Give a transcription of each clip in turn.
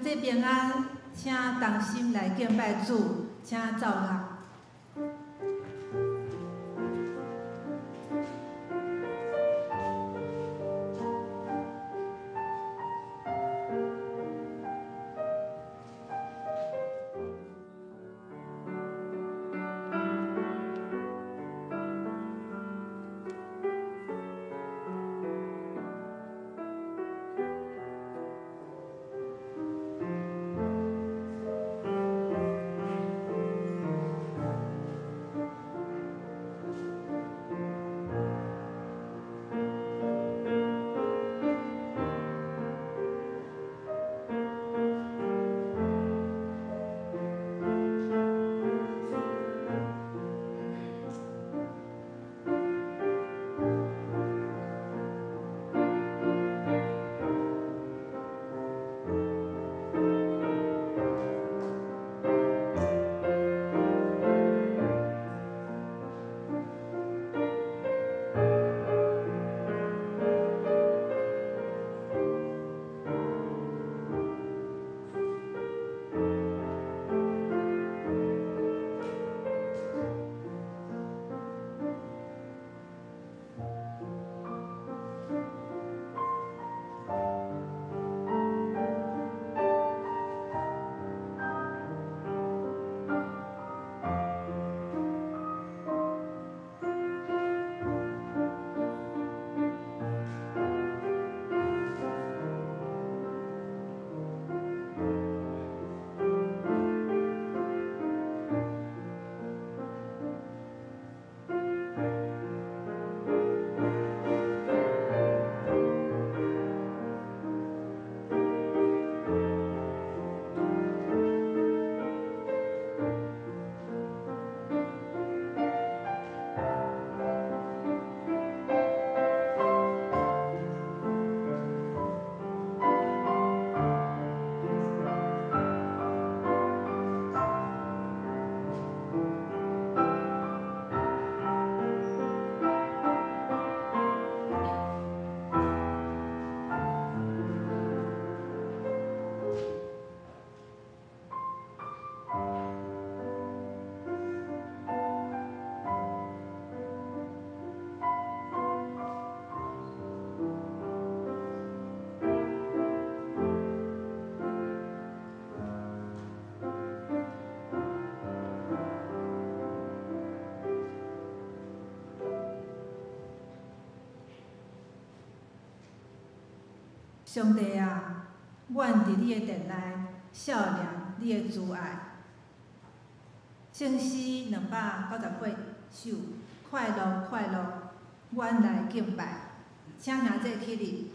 主平安，請同心來敬拜主，請奏樂。上帝啊，阮佇你的殿內，數念你的慈愛。聖詩298首，快樂快樂，阮來敬拜，請兄弟起立。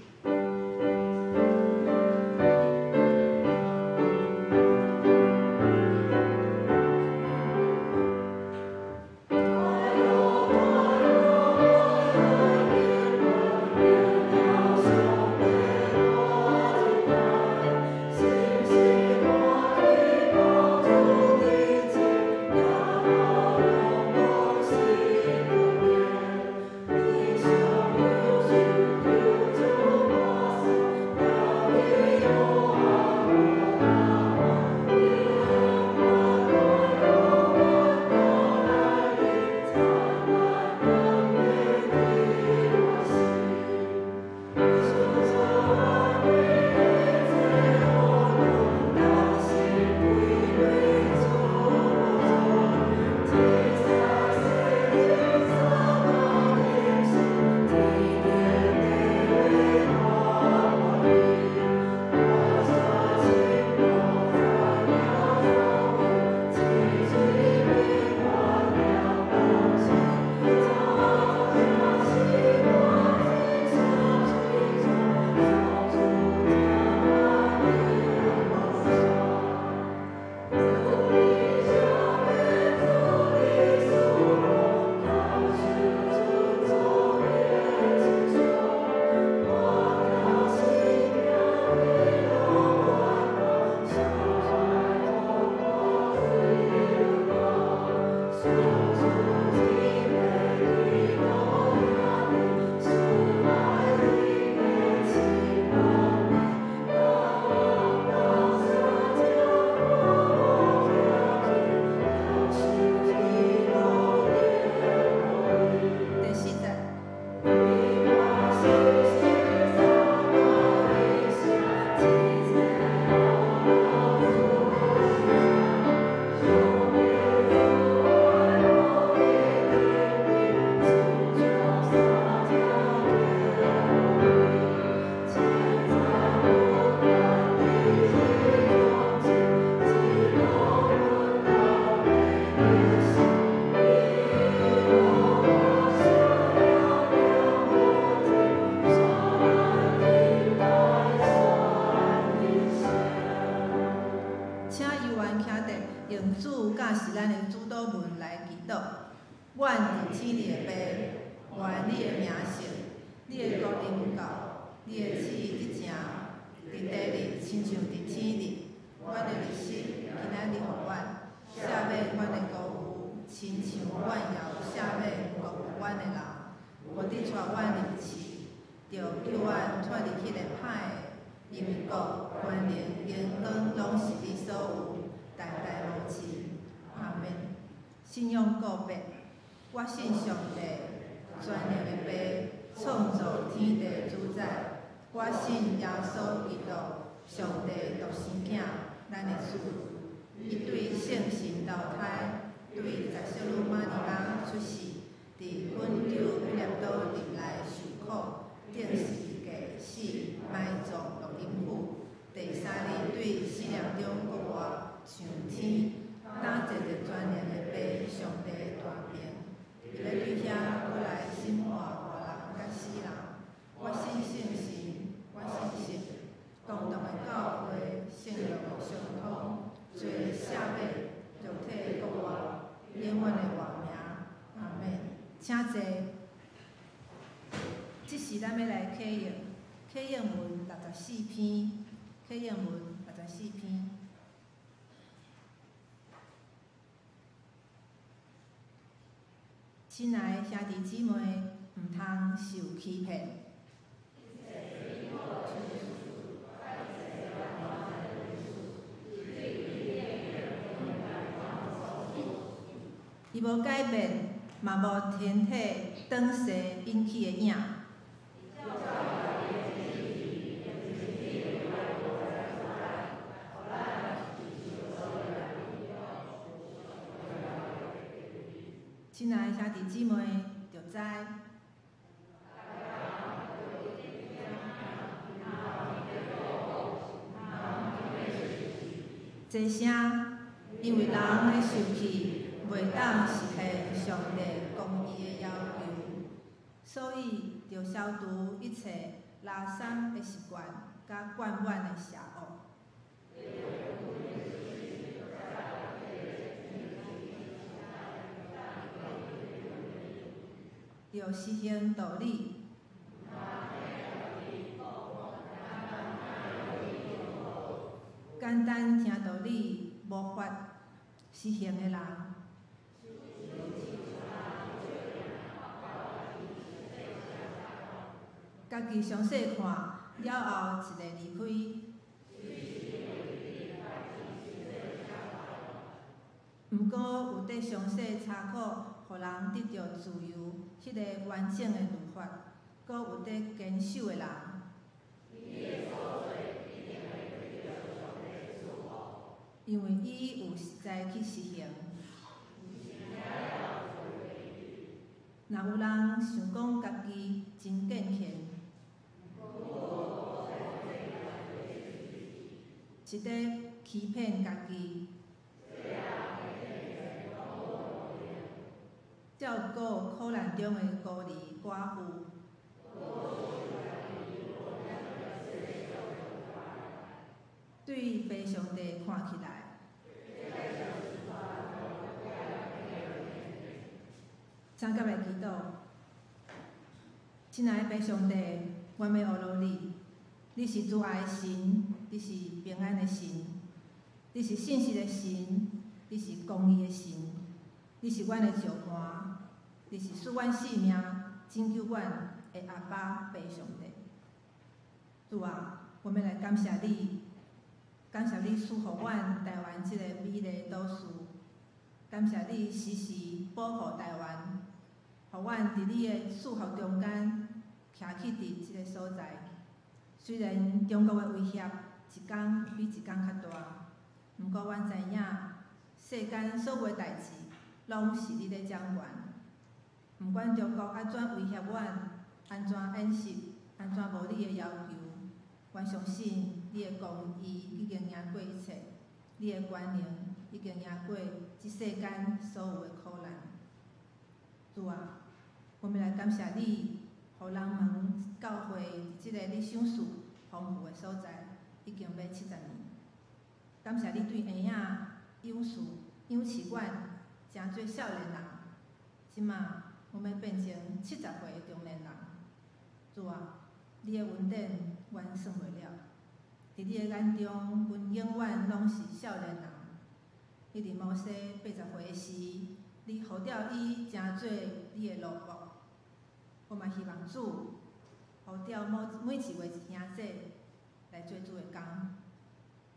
阮佇天裡的父，願你的名聖，你的國臨到，你的旨意得成，佇地裡親像佇天裡。阮的日食今仔日予阮，赦免阮的辜負，親像阮也有赦免辜負阮的人。無得帶阮入試，著救阮脫離彼个歹的，因為國、權能、榮光攏是你所有，代代無盡。阿們。信仰告白，我信上帝，全能的父，創造天地主宰。我信耶穌基督，上帝獨生囝，咱的主。伊對聖神投胎，對十聖女瑪利亞出世，佇本丟彼拉多入來受苦，釘十字架死，埋葬落陰府。第三日對死人中復活，上天，擔坐佇全能的父上帝大爿。伊欲對遐閣來審判活人佮死人。我信聖神，我信聖公同的教會，聖靈的相通，罪赦免，肉體復活，永遠的活命。阿們。請坐。這時咱欲來啟用啟用文64篇，啟用文六十四篇。親愛的兄弟姊妹，毋通受欺騙。伊無改變，嘛無天體轉勢引起的影。親愛的兄弟姊妹，著知。濟聲，因為人的受氣袂當實現上帝公義的要求，所以著消除一切垃圾的習慣，佮慣滿的邪惡。著實行道理。簡單聽道理，無法實行的人，家己詳細看了後，一个離開。毋過有佇詳細查考，予人得著自由，彼个完整的律法，閣有佇堅守的人。因為伊有實在去實行。若有人想講家己真敬虔，是佇欺騙家己。照顧苦難中的孤兒寡婦。對父上帝看起來，三甲來祈禱。親愛的父上帝，阮欲呵咾你，你是慈愛的神，你是平安的神，你是信實的神，你是公義的神，你是阮的石磐，你是賜阮性命、拯救阮的阿爸父上帝。主啊，阮欲來感謝你，感謝你賜予阮台灣這個美麗都市，感謝你時時保護台灣，予阮佇你的祝福中間徛起佇這個所在。雖然中國的威脅一工比一工較大，毋過阮知影世間所有的代誌攏是你咧掌權。毋管中國按怎威脅阮，按怎演習，按怎無理的要求，阮相信你的公義已經贏過一切，你的權能已經贏過這世間所有的苦難。主啊，阮欲來感謝你，予人門教會佇這個你賞賜豐富的所在，已經欲70年。感謝你對嬰仔養育養飼阮，成做少年人。這這馬阮欲變成70歲的中年人。主啊，你的恩典，阮算袂了。佇你的眼中，阮永遠攏是少年人。彼佇摩西80歲時，你呼召伊成做你的奴僕。我嘛希望主呼召每一位兄弟來做主的工，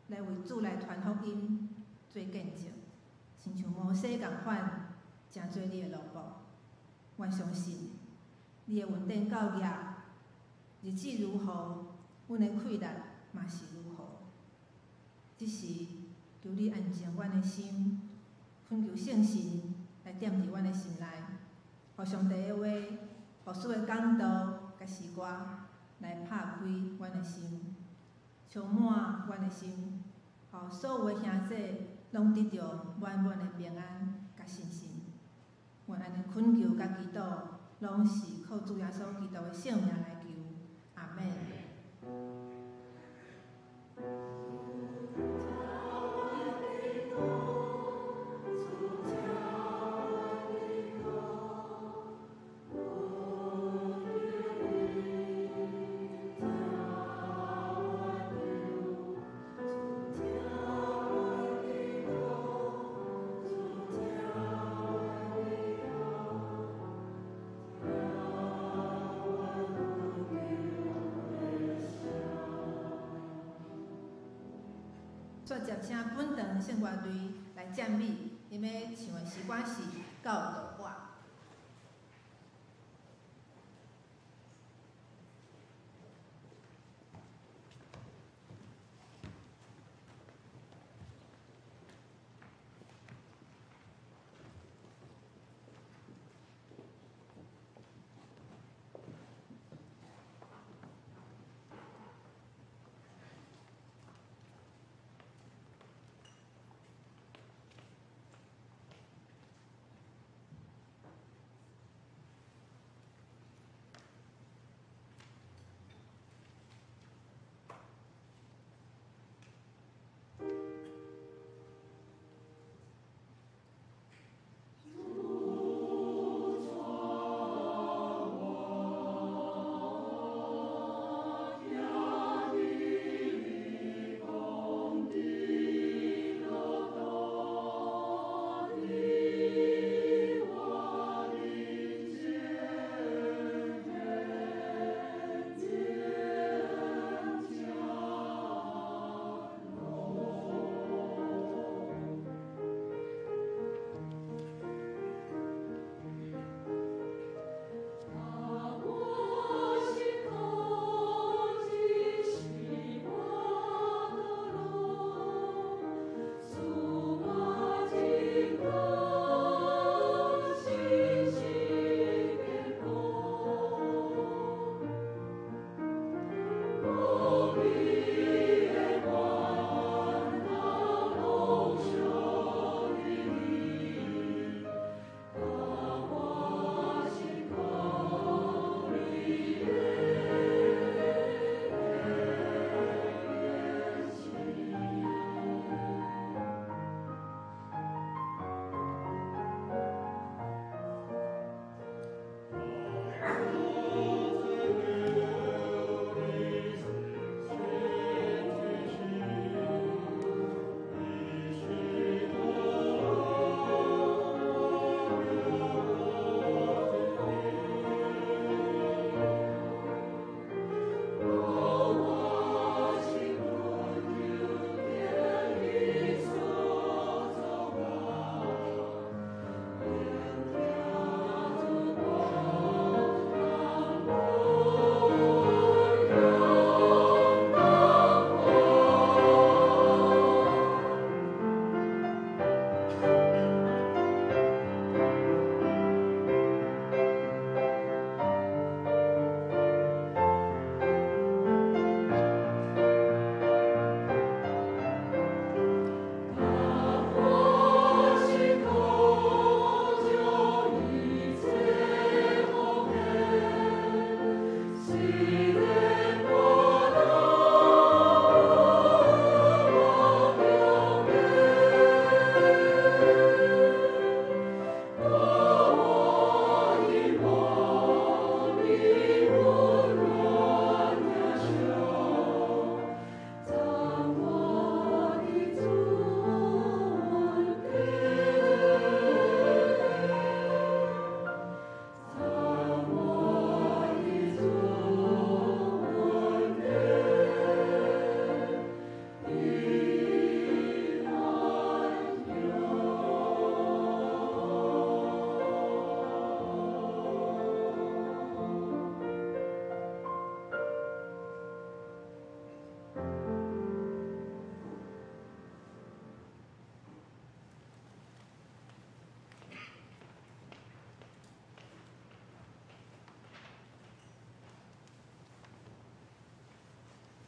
來為主來傳福音、做見證，親像摩西仝款，成做你的奴僕。我相信你的恩典夠額，日子如雨，阮的氣力嘛是如雨。這時，求你安靜阮的心，懇求聖神來踮佇阮的心內，予上帝的話、牧師的講道佮詩歌來拍開阮的心，充滿阮的心，予所有的兄弟攏得著滿滿的平安佮信心。阮按呢懇求佮祈禱，攏是靠主耶穌基督的聖名來求，阿們。煞接請本堂聖樂隊來讚美，𪜶欲唱的詩歌是《教導我》。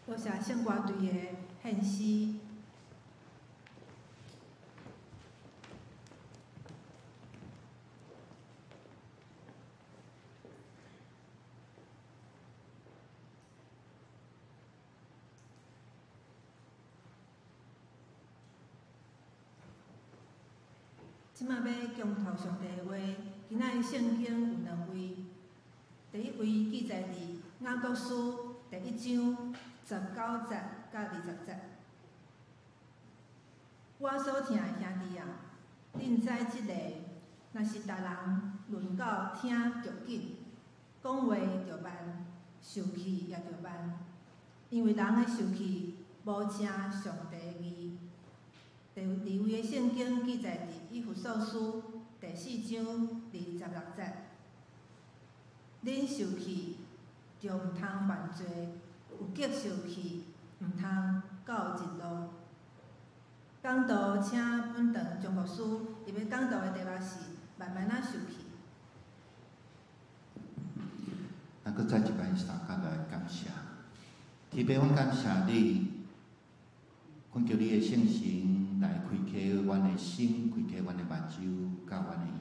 多謝聖歌隊的獻詩。這馬欲恭讀上帝的話，今仔日聖經有兩位，第一位記載佇雅各書第一章19節佮20節。我所疼的兄弟啊，恁知這个，若是逐人論到聽著緊，講話著慢，受氣也著慢，因為人的受氣無成上帝的義。第二位的聖經記載佇以弗所書第四章26節。恁受氣著毋通犯罪，有激受氣，毋通到日落。講道請本堂張牧師，伊欲講道的題目是慢慢仔受氣。咱閣再一擺相共來感謝，天父，阮感謝你，懇求你的聖神來開啟阮的心，開啟阮的目睭，佮阮的耳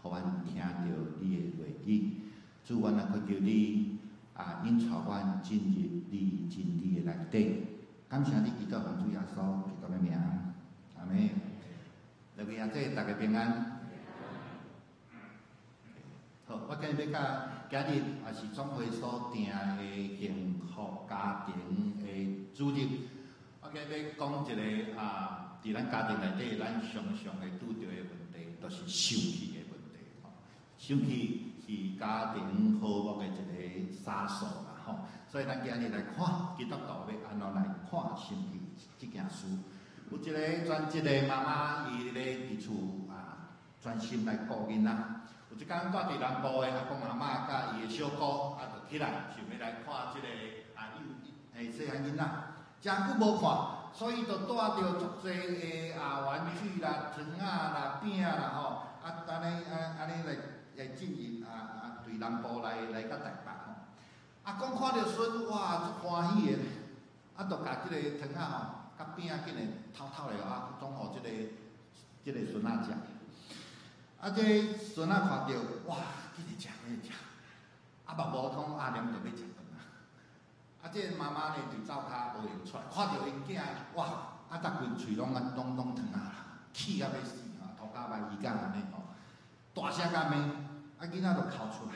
孔，予阮聽著你的話語。主，阮來懇求你啊，引帶阮進入你真理的內底。感謝你，祈禱奉主耶穌基督的名，阿們。各位阿姐，大家平安。好，我今日欲佮今日也是總會所訂的幸福家庭的主日。我今日欲講一個啊，佇咱家庭內底，咱常常會拄著的問題，就是受氣的問題。受氣是家庭和睦的一個殺手啦，吼。所以咱今日來看基督徒欲按怎來看生氣這件事。有一個專職的媽媽，伊咧佇厝啊，專心來顧囡仔。有一工蹛佇南部的阿公阿嬤佮伊的小姑啊，就起來想欲來看這个啊幼細漢囡仔，誠久無看，所以就帶著足濟的啊玩具啦、糖仔啦、餅啦吼，啊按呢啊按呢來來進入啊啊對南部來來到台北吼。阿公看著孫，哇，足歡喜的，啊，就共這个糖仔吼、佮餅仔緊的偷偷的啊，總予這个這个孫仔食。啊，這孫仔看著，哇，緊來食，緊來食，啊嘛無講阿娘著欲食飯啊。啊，這個媽媽呢，佇灶跤無閒出來，看著𪜶囝，哇，啊，逐規喙攏啊攏攏糖仔啦，氣甲欲死吼，塗甲歹伊甲按呢吼，大聲共罵，啊，囡仔就哭出來。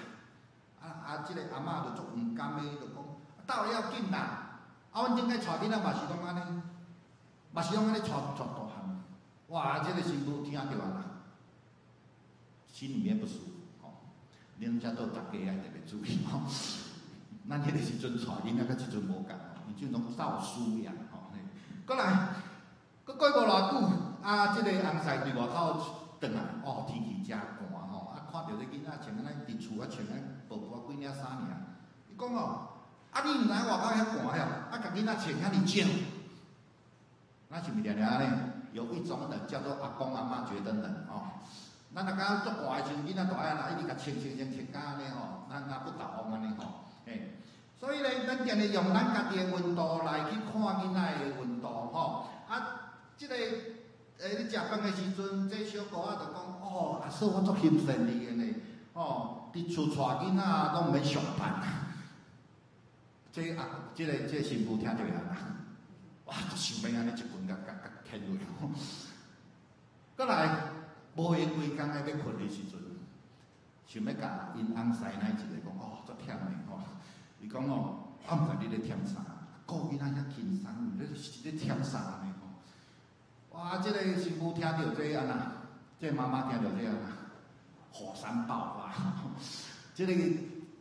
啊啊！這个阿嬤就足毋甘的，就講：鬥會曉緊啦！啊，阮頂擺帶囡仔嘛是攏按呢，嘛是攏按呢帶帶大漢。哇！這个新婦聽著啊啦，心裡面不舒服吼。恁遮做大家愛特別注意吼。咱彼个時陣帶囡仔，佮這陣無仝吼，伊這攏照書養吼。閣來，閣過無偌久，啊，這个翁婿佇外口轉來，哦，天氣誠寒吼，啊，看著這囡仔穿按呢佇厝啊穿按薄薄幾領衫爾，伊講哦，啊，你毋知影外口遐寒遐，啊，共囡仔穿遐爾少，咱是毋是常常按呢？有一種人叫做阿公阿嬤覺得冷吼，咱若感覺足寒的時陣，囡仔就愛按呢一直共穿穿穿穿甲按呢吼，咱若不倒風按呢吼，嘿，所以咧，咱定定用咱家己的溫度來去看囡仔的溫度吼，啊，這个。欸，咧食飯的時陣，這小姑仔就講：哦，阿嫂，我足欣羨你的呢，吼，佇厝帶囡仔攏毋免上班。這啊，這个這个新婦聽著啊，哇，足想欲按呢一棍共共共牽落。閣來，無閒規工咧欲睏的時陣，想欲共𪜶翁婿奶一个講：哦，足忝的吼。伊講哦，啊，毋知你咧忝啥？顧囡仔遐輕鬆，你咧忝啥呢？哇！這个新婦聽著這按怎，這個媽媽聽著這按怎，火山爆發。這个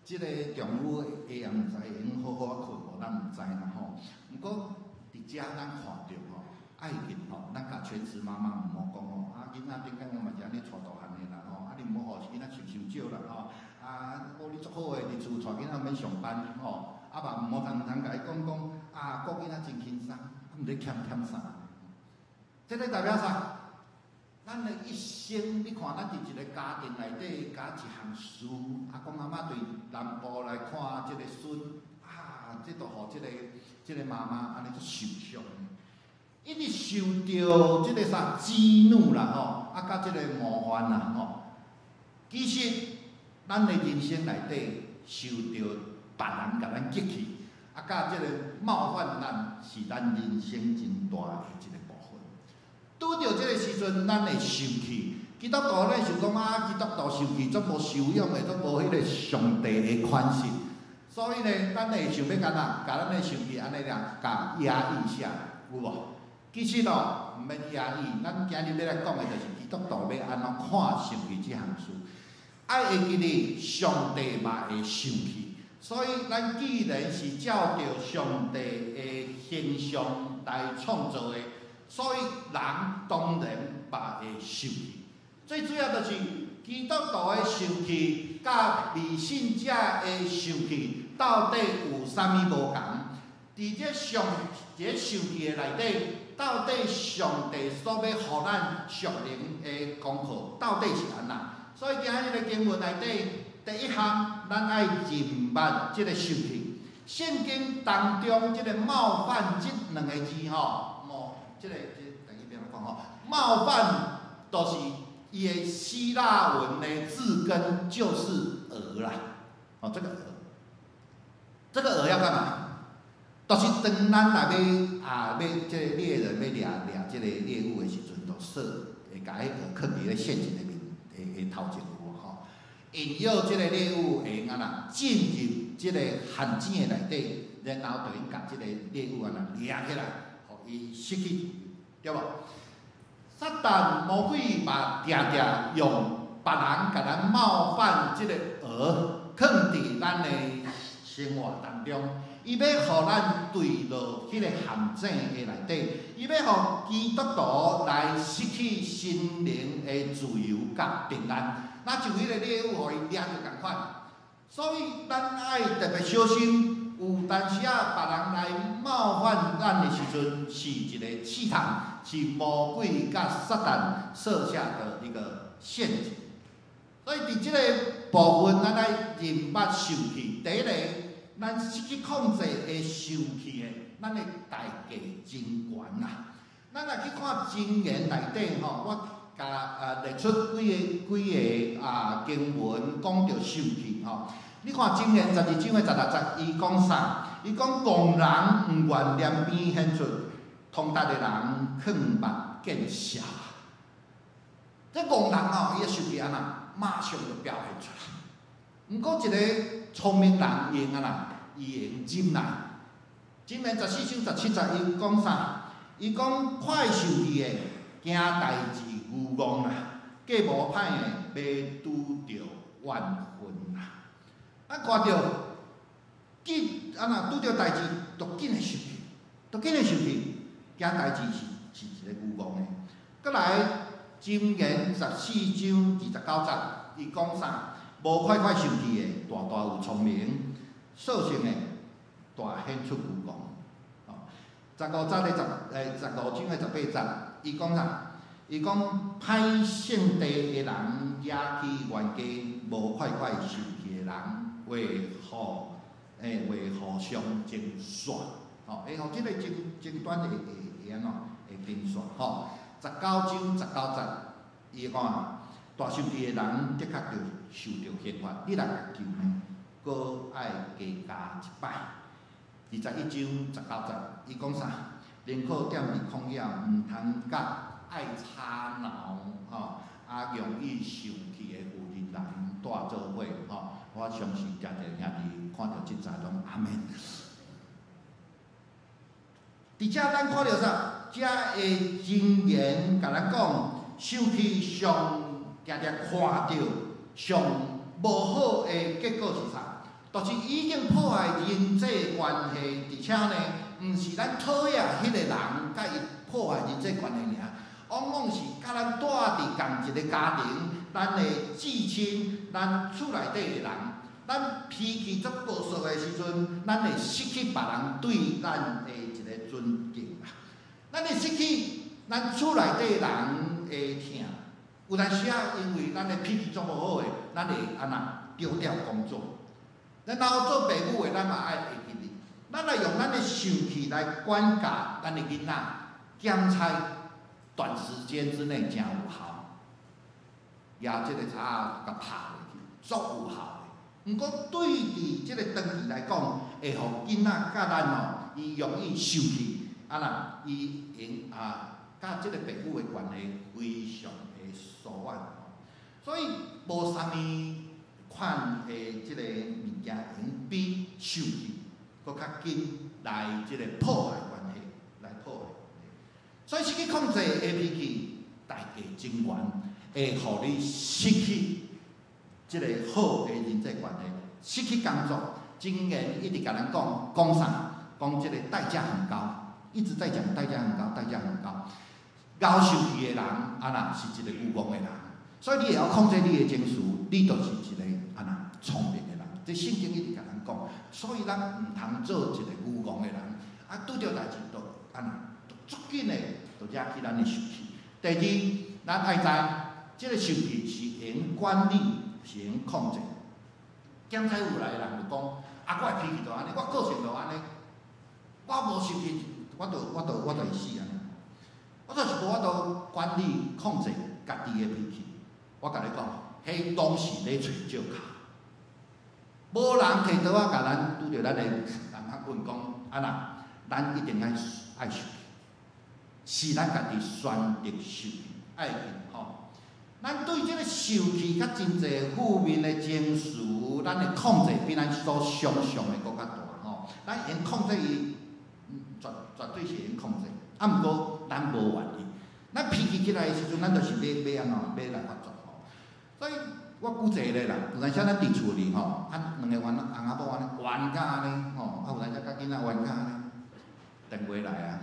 這个丈夫會也毋知會用好好仔睏無，咱毋知啦吼。毋過佇遮咱看著吼，愛情吼，咱共全職媽媽毋好講吼，啊囡仔頂擺我嘛是按呢帶大漢的啦吼，啊你毋好予囡仔穿傷少啦吼，啊哦你足好的佇厝帶囡仔毋免上班吼，啊嘛毋好通毋通共伊講講，啊顧囡仔真輕鬆，啊毋咧欠忝啥。這个代表啥？咱的一生，你看，咱佇一个家庭內底，共一項事，阿公阿嬤對南部來看這个孫，啊，這就予這個媽媽按呢足受傷。一直受著這個啥激怒啦吼，啊，佮這個冒犯啦吼。其實，咱的人生內底受著別人共咱激氣，啊，佮這個冒犯咱，是咱人生真大的一個部分。拄著這個時陣，咱會生氣。基督徒咧想講啊，基督徒生氣足無修養的，足無彼個上帝的款式。所以呢，咱會想欲按怎，共咱的生氣按呢爾，共壓抑下，有無？其實哦，毋免壓抑。咱今日欲來講的，就是基督徒欲按怎看生氣這項事。愛會記得上帝嘛會生氣，所以咱既然是照著上帝的形象來創造的，所以人當然嘛會生氣。最主要就是基督徒的生氣，佮未信者的生氣，到底有啥物無仝？佇這上佇這生氣的內底，到底上帝所欲予咱屬靈的功課，到底是按怎？所以今日的經文內底，第一項，咱愛認捌這個生氣。聖經當中這個冒犯這兩個字吼，冒這個這台語欲按怎講吼，冒犯就是伊的希臘文的字根就是蚵啦。哦，這個蚵，這個蚵要幹嘛？就是當咱若欲啊欲這個獵人欲掠掠這個獵物的時陣，就設會共彼蚵囥佇咧陷阱的面的頭前有無吼？引誘這個獵物會按怎進入這個陷阱的內底，然後就用共這個獵物按怎掠起來，予伊失去，對無？撒旦魔鬼嘛，定定用別人共咱冒犯這個蚵，囥佇咱的生活當中，伊欲予咱墜落彼個陷阱的內底，伊欲予基督徒來失去心靈的自由佮平安，若像彼個獵物予伊掠著仝款。所以咱愛特別小心，有當時仔別人來冒犯咱的時陣，是一個試探，是魔鬼佮撒旦設下的一個陷阱。所以佇這個部分，咱愛認捌生氣。第一個，咱失去控制會生氣的，咱的代價真懸啊！咱若去看箴言內底吼，我共列出幾个幾个啊經文講著生氣吼。你看箴言12章的16節，伊講啥？伊講戇人毋願廉邊顯出，通達的人囥目見笑。這戇人吼，伊的生氣按怎，馬上就表現出來。毋過一個聰明人，伊會按怎？伊會忍耐。箴言14章17節，伊講啥？伊講快生氣的，驚代誌愚戇啦；計謀歹的，欲拄著怨恨啦。咱看著緊按怎拄著代誌，就緊會生氣，就緊會生氣，驚代誌是一個愚戇的。閣來箴言14章29節，伊講啥？無快快生氣的，大大有聰明；掃興的，大顯出愚戇。15章的十，欸，15章的18節，伊講啥？伊講歹性地的人惹起冤家，無快快生氣的人，會互相爭煞。吼，會予這個爭爭端會會會按怎？會平煞。吼，19章19節，伊講大生氣的人的確著受著刑罰，你若共求呢，閣愛加加一擺。21章19節，伊講啥？寧可踮佇曠野，毋通佮愛吵鬧吼，啊容易生氣的婦人蹛做伙吼。我相信誠濟兄弟看著這節攏阿們。佇遮咱看著啥？遮的箴言共咱講，生氣上定定看著上無好的結果是啥？就是已經破壞人際關係，而且呢，毋是咱討厭彼個人，佮伊破壞人際關係爾，往往是佮咱蹛佇仝一個家庭，咱的至親，咱厝內底的人，咱脾氣足暴躁的時陣，咱會失去別人對咱的一個尊敬啦。咱會失去咱厝內底人的疼。有當時仔，因為咱的脾氣足無好的，咱會按怎丟掉工作。然後做爸母的，咱嘛愛會記得，咱來用咱的受氣來管教咱的囡仔，檢採短時間之內誠有效，舉這個叉仔共拍落去，足有效的。毋過對佇這個長期來講，會予囡仔佮咱哦，伊容易受氣，啊若伊會啊，佮這個父母的關係非常的疏遠。所以無啥物款的這個物件會用比受氣閣較緊來這個破壞關係，來破壞關係。所以失去控制的脾氣，代價真懸，會予你失去這個好的人際關係，失去工作。箴言一直共咱講，講啥？講這個代價很高，一直在講代價很高，代價很高。𠢕受氣的人，啊若是一個愚戇的人。所以你會曉控制你的情緒，你就是一個按怎聰明的人。這聖經一直共咱講，所以咱毋通做一個愚戇的人。啊，拄著代誌就按怎，足緊的就惹起咱的受氣。第二，咱愛知，這個受氣是會用管理，是會用控制。檢採有來的人就講，啊，我的脾氣就按呢，我個性就按呢，我無受氣，我就會死按呢。我就是無法度管理控制家己的脾氣。我共你講，彼攏是咧揣藉口。無人提刀仔共咱拄著咱的人仔棍講，啊若咱一定愛愛受氣，是咱家己選擇受氣，愛記吼。咱對這个受氣佮真濟負面的情緒，咱的控制比咱所想象的閣較大吼。咱會用控制伊，絕絕對是會用控制。啊，毋過咱無願意。咱脾氣起來的時陣，咱就是欲按怎，欲來發作吼。所以我舉一個例啦，有當時咱佇厝裡吼，啊，兩個冤翁仔某按呢冤甲按呢吼，啊有當時佮囡仔冤甲按呢，電話來啊，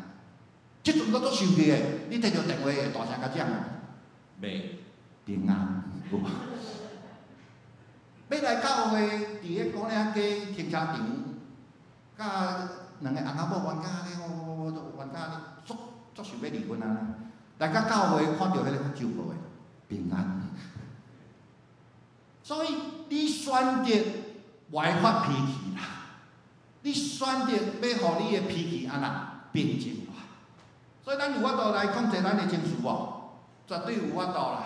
這陣閣足生氣的，你提著電話會大聲共講無？袂平安，有無？欲來教會，佇咧古嶺街停車場，佮兩个翁仔某冤甲按呢，吼，冤甲按呢，足足想欲離婚啊！來到教會看著彼个就無的平安。所以你選擇袂愛發脾氣啦，你選擇欲予你的脾氣按怎平靜落來。所以咱有法度來控制咱的情緒無？絕對有法度啦。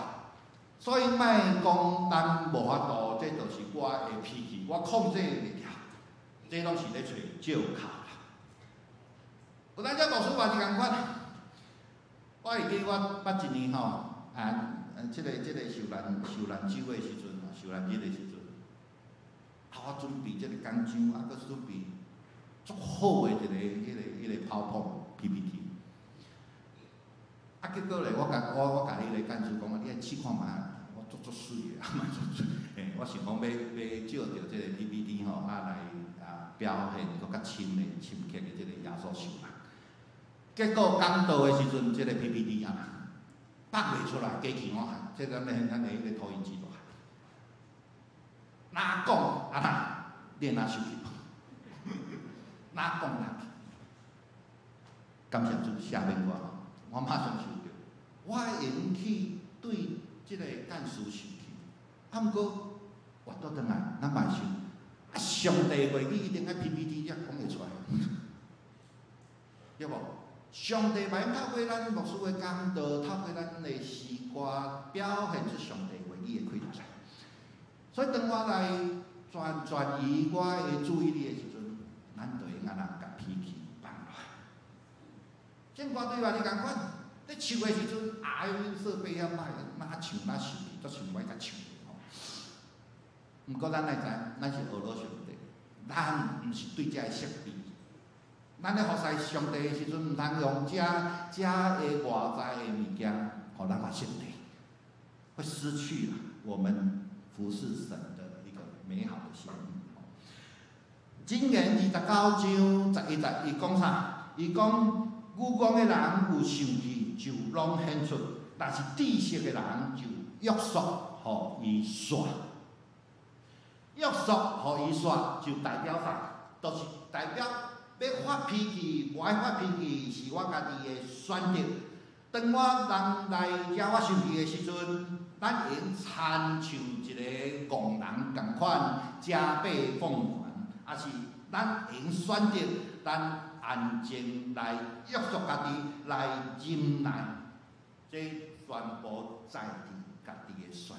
所以莫講咱無法度，這就是我的脾氣，我控制袂牢，這攏是咧揣藉口啦。有當時牧師嘛是仝款，我會記我捌一年吼，啊，這個受難週的時陣，受難日的時陣，啊，我準備這個講章，啊，閣準備足好的一個、彼個 PowerPoint PPT。啊，結果咧，我共彼个幹事講，你愛試看覓，我做足媠的，啊嘛足媠，嘿，我想講欲借著這個 PPT 吼，啊來啊表現閣較深的、深刻的這個耶穌受難。結果講道的時陣，這個 PPT 啊，放袂出來，機器我看，這個咱的彼個投影機落來。哪講啊？你會哪生氣？哪講哪去？感謝主赦免我，我馬上想著，我會用去對這個幹事生氣，啊，毋過我倒轉來，咱嘛會想，啊，上帝話語一定愛 PPT 才講會出來，對無？上帝嘛用透過咱牧師的講道，透過咱的詩歌，表現出上帝話語的氣質。所以當我來轉移我的注意力的時陣，咱就會按怎共脾氣放落來。聖歌隊嘛是仝款，咧唱的時陣，啊，設備遐歹，哪唱哪生氣，足想欲共唱吼。毋過咱愛知，咱是學老上帝，咱毋是對這个設備。咱咧服侍上帝的時陣，毋通用這這个外在的物件，予咱發生氣，會失去我們服侍神的一個美好的心意。箴言29章11節，伊講啥？伊講愚戇的人有受氣就攏顯出，但是知識的人就約束予伊煞。約束予伊煞，就代表啥？就是代表欲發脾氣，無愛發脾氣是我家己的選擇。當我人來惹我生氣的時陣，咱會用親像一個戇人仝款，加倍奉還，抑是咱會用選擇咱安靜來約束家己，來忍耐，這全部在佇家己的選擇。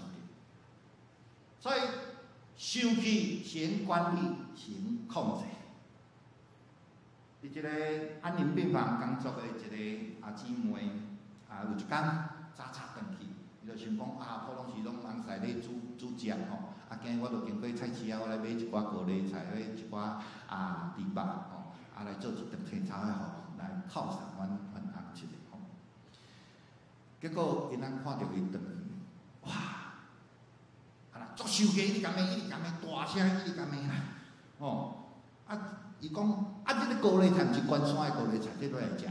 所以生氣先管理，先控制。佇這个安寧病房工作的一个阿姊妹，啊，有一工早早轉去，伊就想講啊，普通時攏翁婿咧煮煮食吼，啊，今日我就經過菜市啊，我來買一寡高麗菜，買一寡啊豬肉吼，啊來做一頓青草的吼，來犒賞阮阮翁一下吼。結果𪜶翁看著伊轉去，哇！啊啦，足生氣，一直共罵，一直共罵，大聲一直共罵啦，吼！啊，伊講啊，這个高麗菜毋是關山的高麗菜，這哪會食？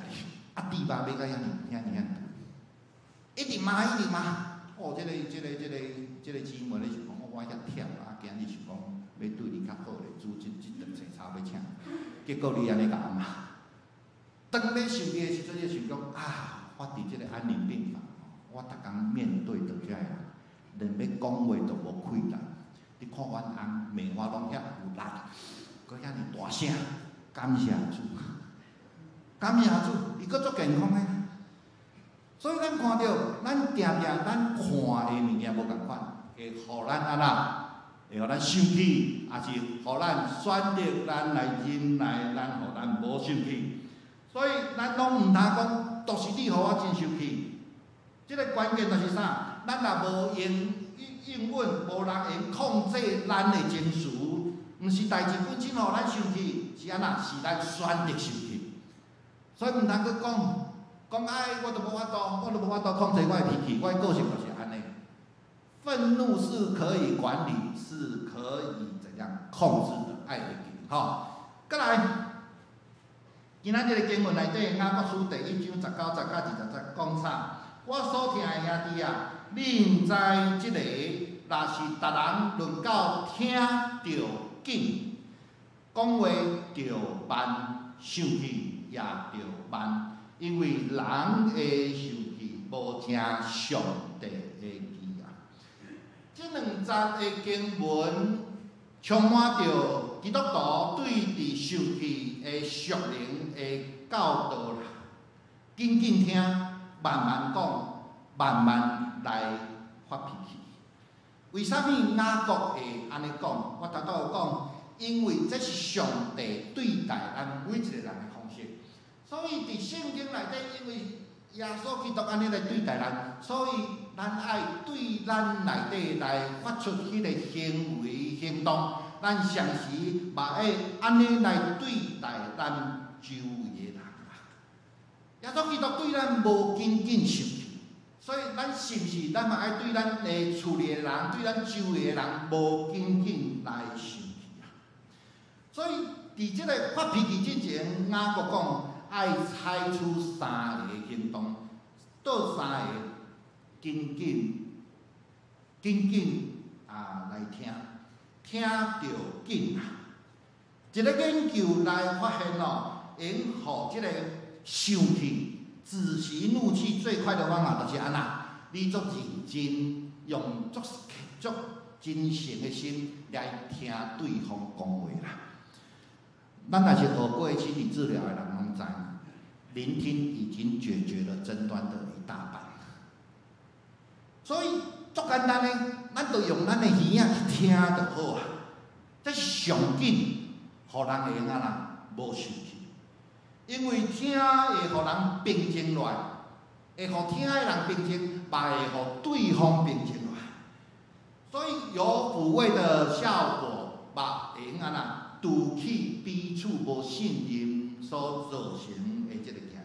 啊，豬肉買甲遐爾遐爾遐一直罵，一直罵。哦，這个姊妹咧想講，我遐忝啊，今日想講欲對你較好咧，煮這這頓青草欲請，結果你按呢共我罵。當欲生氣的時陣，就想講啊，我佇這个安寧病房，我逐工面對著這个人，連欲講話都無氣力。你看阮翁罵我攏遐有力，閣遐爾大聲，感謝主，感謝主，伊閣足健康的。所以咱看著，咱定定咱看的物件無仝款，會予咱按怎？會予咱生氣，抑是予咱選擇咱來忍耐，咱予咱無生氣。所以咱攏毋通講，都是你予我真生氣。這个關鍵就是啥？咱若無用應允，無人會控制咱的情緒，毋是代誌本身予咱生氣，是按怎？是咱選擇生氣。所以毋通閣講。講哎，我都無法度，我都無法度控制我的脾氣，我的個性就是按呢。憤怒是可以管理，是可以怎樣控制的，愛會記吼。閣來，今仔這个經文內底，雅各書第一章19節到20節講啥？我所疼的兄弟啊，恁毋知這个，若是逐人論到聽著緊，講話著慢，生氣也著慢。因為人的生氣無成上帝的義啊！這兩節的經文充滿著基督徒對佇生氣的屬靈的教導啦。緊緊聽，慢慢講，慢慢來發脾氣。為啥物雅各會按呢講？我頭拄有講，因為這是上帝對待咱每一個人的方式。所以佇聖經內底，因為耶穌基督按呢來對待咱，所以咱愛對咱內底來發出彼个行為行動，咱常時嘛愛按呢來對待咱周圍的人啦。耶穌基督對咱無緊緊生氣，所以咱是毋是咱嘛愛對咱的厝裡的人，對咱周圍的人無緊緊來生氣啊？所以佇這个發脾氣之前，雅各講，愛採取三個行動，佗三个緊緊緊緊啊來聽，聽著緊啊！一个研究來發現哦，會予這个生氣、止息怒氣最快的方法就是按怎？你足認真，用足足真誠的心來聽對方講話啦。咱若是學過心理治療的人攏知，聆聽已經解決了爭端的一大半。所以足簡單的，咱就用咱的耳仔去聽就好啊。這是上緊，予人會用按怎無生氣。因為聽會予人平靜落來，會予聽的人平靜，嘛會予對方平靜落來。所以有撫慰的效果，嘛會用按怎除去彼此無信任所造成的這个驚嚇。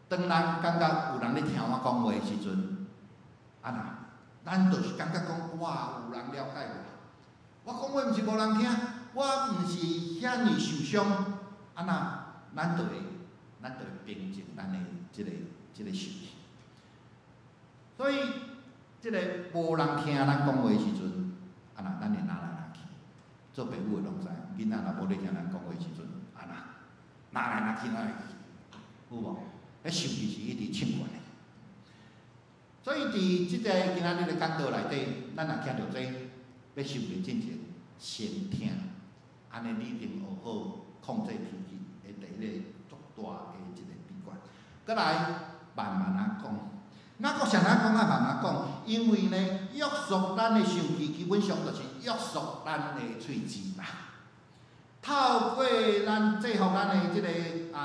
當咱感覺有人咧聽我講話的時陣，啊若，咱就是感覺講，哇，有人了解我。我講話毋是無人聽，我毋是遐爾受傷，啊若，咱就會平靜咱的這个生氣。所以，這个無人聽咱講話的時陣，啊若，咱會哪來哪去？做爸母的攏知，囡仔若無咧聽咱講話的時陣，啊若，哪來哪去哪來去，有無？彼生氣是一直衝懸的。所以佇這个今仔日的講道內底，咱若聽著這，欲生氣進前，先聽，按呢你一定學好控制脾氣的第一個足大的一個秘訣。閣來慢慢仔講，雅各啥物講愛慢慢講？因為呢，約束咱的生氣，基本上就是約束咱的喙舌啦。透過咱制服咱的這个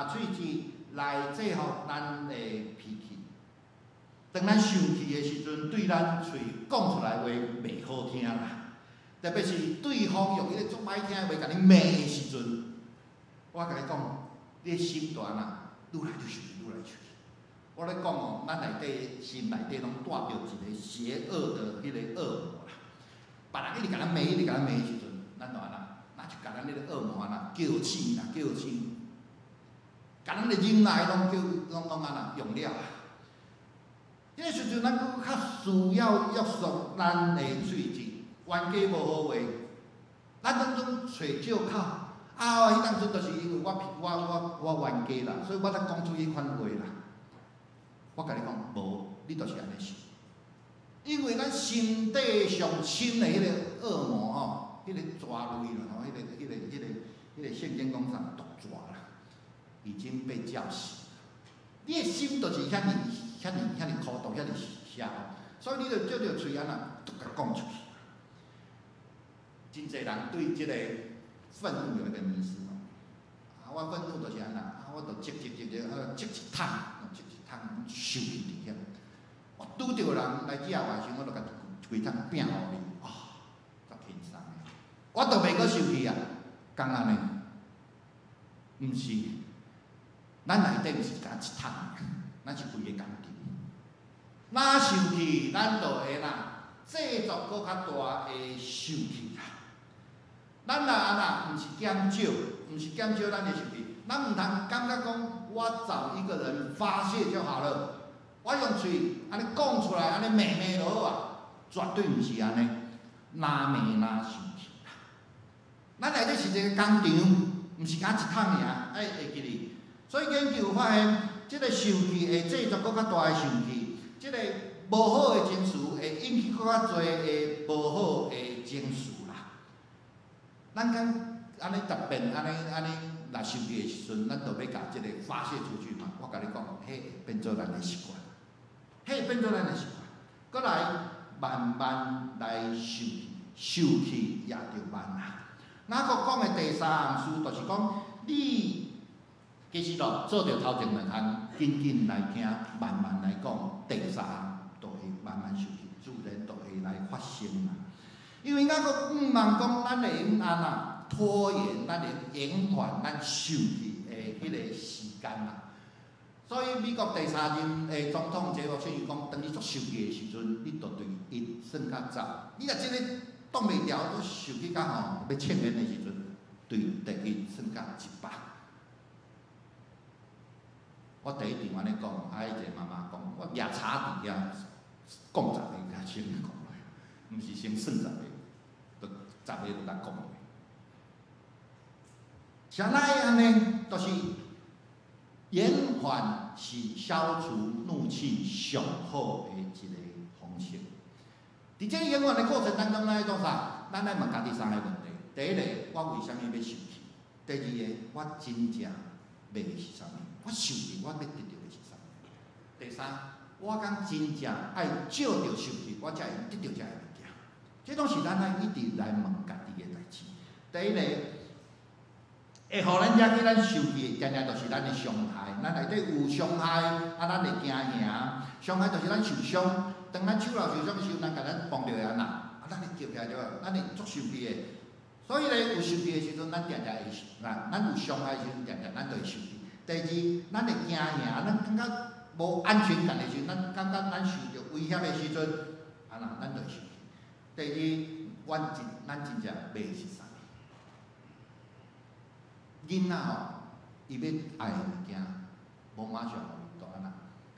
喙舌，來制服咱的脾氣。當咱生氣的時陣，對咱喙講出來話袂好聽啦。特別是對方用彼个足歹聽的話共你罵的時陣，我共你講，你的心就按怎，愈來愈生氣，愈來愈生氣。我咧講哦，咱內底心內底攏帶著一個邪惡的彼個惡魔啦。別人一直共咱罵，一直共咱罵的時陣，咱就按怎，那就共咱彼个惡魔按怎叫醒啦，叫醒，共咱的忍耐攏叫攏攏按怎用了啊。這个時陣，咱閣較需要約束咱的喙舌。冤家無好話，咱攏總揣借口。啊，彼當陣就是因為我我我我冤家啦，所以我才講出彼款話啦。我共你講，無，你就是按呢想。因為咱心底上深的彼个惡魔吼，彼个蛇類啦吼，彼个、彼个、彼个、彼个聖經講啥？毒蛇啦，已經被叫醒。你的心就是遐爾、遐爾、遐爾苦毒、遐爾邪惡，所以你就借著喙按怎，都共講出去。真濟人對這個憤怒有一個迷思吼，啊，我憤怒就是按怎，啊，我就積積積積，啊，積一桶，積一桶，生氣佇遐。我拄著人來食我時，我就共規桶拚予伊，啊，足輕鬆的。我就袂閣生氣啊，敢按呢？毋是，咱內底毋是干一桶，咱是規个工廠。若生氣，咱就會啦，製作閣較大的生氣啦。咱若按怎，毋是減少，毋是減少咱的生氣，咱毋通感覺講我找一個人發洩就好了，我用喙按呢講出來，按呢罵罵就好啊，絕對毋是按呢，若罵若生氣啦。咱內底是一個工廠，毋是干一桶爾，愛會記得。所以研究發現，這个生氣會製作閣較大的生氣，這个無好的情緒會引起閣較濟的無好的情緒啦。咱講按呢特別按呢按呢，若生氣的時陣，咱就欲共這个發洩出去嘛。我共你講，彼會變做咱的習慣，彼會變做咱的習慣。閣來慢慢來生氣，生氣也著慢啊。雅各講的第三項事，就是講你其實咯，做著頭前兩項，緊緊來聽，慢慢來講。第三項就會慢慢生氣，自然就會來發生啦。因為雅各向望講，咱會用按怎拖延，咱會延緩咱生氣的彼个時間啦。所以美國第三任的總統傑弗遜伊講，當你足生氣的時陣，你就對一算到十。你若真的擋袂牢，閣生氣到吼欲衝煙的時陣，對第一算到100。我第一場按呢講，啊，彼一个媽媽講，我舉柴佇遐講十个，先講落，毋是先算十个，就十个就共講落。啥來按呢？就是延緩是消除怒氣上好的一个方式。佇這个延緩的過程當中，咱愛創啥？咱愛問家己三个問題：第一個，我為啥物欲生氣？第二个，我真正欲的是啥物？我生氣，我欲得著的是啥物？第三，我敢真正愛藉著生氣，我才會得著這个物件。這攏是咱愛一直來問家己的代誌。第一個，會予咱惹起咱生氣的，定定就是咱的傷害。咱內底有傷害，啊，咱會驚嚇。傷害就是咱受傷。當咱手頭受傷的時陣，人共咱碰著會按怎？啊，咱會叫起來對無？咱會足生氣的。所以咧，有生氣的時陣，咱定定會，啊，咱有傷害的時陣，定定咱就會生氣。第二，咱會驚嚇，咱感覺無安全感的時陣，咱感覺咱受著威脅的時陣，啊，那咱就會生氣。第二，阮真咱真正欲的是啥物？囡仔吼，伊欲愛的物件，無馬上予伊，就按怎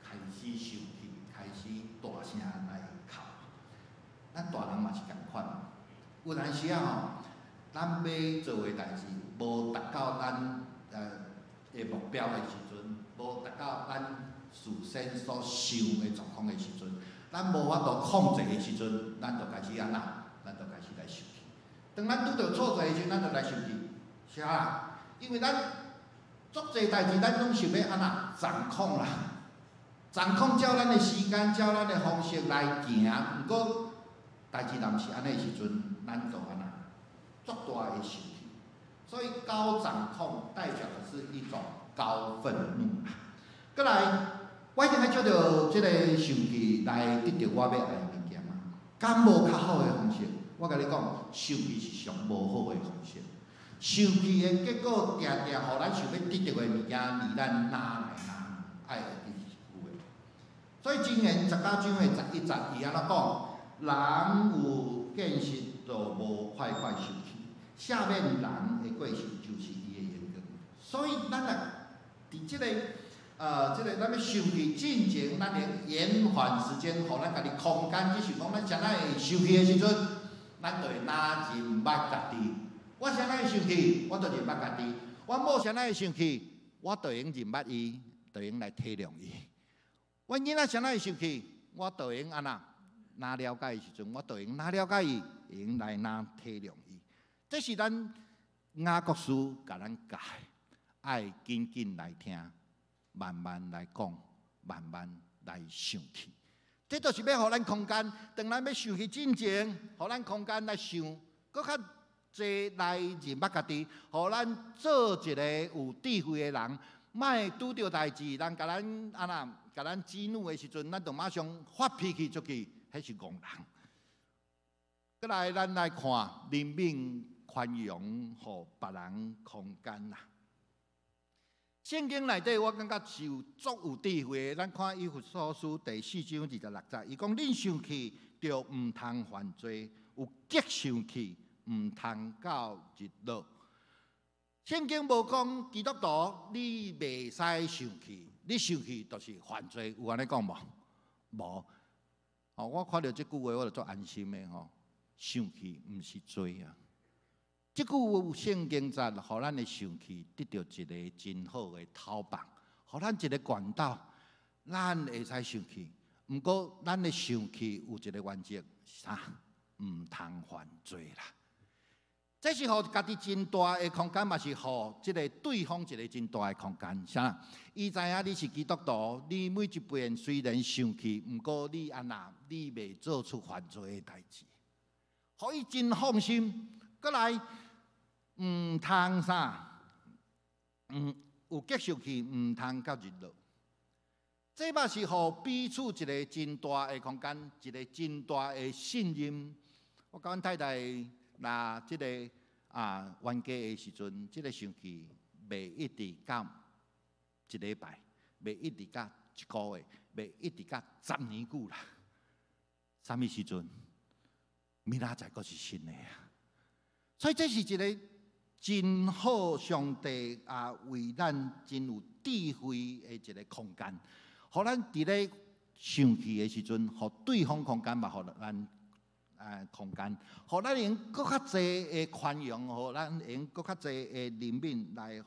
開始生氣，開始大聲來哭。咱大人嘛是仝款，有當時仔吼，咱欲做的代誌無達到咱的目標的時陣，無達到咱事先所想的狀況的時陣，咱無法度控制的時陣，咱就開始按怎？咱就開始來生氣。當咱拄著挫折的時陣，咱就來生氣。是啊，因為咱足濟代誌，咱攏想欲按怎掌控啦，掌控照咱的時間，照咱的方式來行。毋過代誌若毋是按呢的時陣，咱就按怎足大的生氣。所以高掌控代表的是一種高憤怒啦。閣來，我一定愛藉著這個生氣來得著我欲愛的物件嘛？敢無較好的方式？我共你講，生氣是上無好的方式。生氣的結果，定定予咱想欲得著的物件，離咱若來若遠，愛會記這句話。所以箴言19章的11節，伊按怎講？人有見識，就無快快生氣。赦免人的過失，就是伊的榮光。所以咱若佇這個咱欲生氣進前，咱會延緩時間，予咱家己空間，只是講咱啥若會生氣的時陣，咱就會若認捌家己。我啥若會生氣，我就認捌家己。阮某啥若會生氣，我就會用認捌伊，就會用來體諒伊。阮囡仔啥若會生氣，我就會用按怎？若了解的時陣，我就會用若了解伊，會用來若體諒伊。這是咱雅各書共咱教的，愛緊緊來聽，慢慢來講，慢慢來生氣。這就是欲予咱空間，當咱欲生氣進前，予咱空間來想，閣較濟來認捌家己，予咱做一個有智慧的人，莫拄著代誌，人共咱按怎，共咱激怒的時陣，咱就馬上發脾氣出去，彼是戇人。閣來，咱來看憐憫寬容，予別人空間啦。聖經內底，我感覺是有足有智慧的。咱看以弗所書第4章26節，伊講：恁生氣就毋通犯罪，有極生氣毋通到日落。聖經無講基督徒你袂使生氣，你生氣就是犯罪，有按呢講無？無。哦，我看著這句話，我就足安心的吼。生氣毋是罪啊！這句聖經節，予咱的生氣得著一个真好的透放，予咱一个管道，咱會使生氣。毋過，咱的生氣有一个原則，啥？毋通犯罪啦。這是予家己真大的空間，嘛是予這个對方一个真大的空間。啥？伊知影你是基督徒，你每一遍雖然生氣，毋過你按怎，你袂做出犯罪的代誌，予伊真放心。閣來，毋通啥？有極生氣，毋通到日落。這嘛是予彼此一个真大的空間，一个真大的信任。我佮阮太太若這个冤家的時陣，這个生氣袂一直到一禮拜，袂一直到一個月，袂一直到10年久啦。啥物時陣？明仔載閣是新的啊！所以這是一个真好，上帝為咱真有智慧的一个空間，予咱佇咧生氣的時陣，予對方空間嘛，予咱空間，予咱會用閣較濟的寬容，予咱會用閣較濟的憐憫來予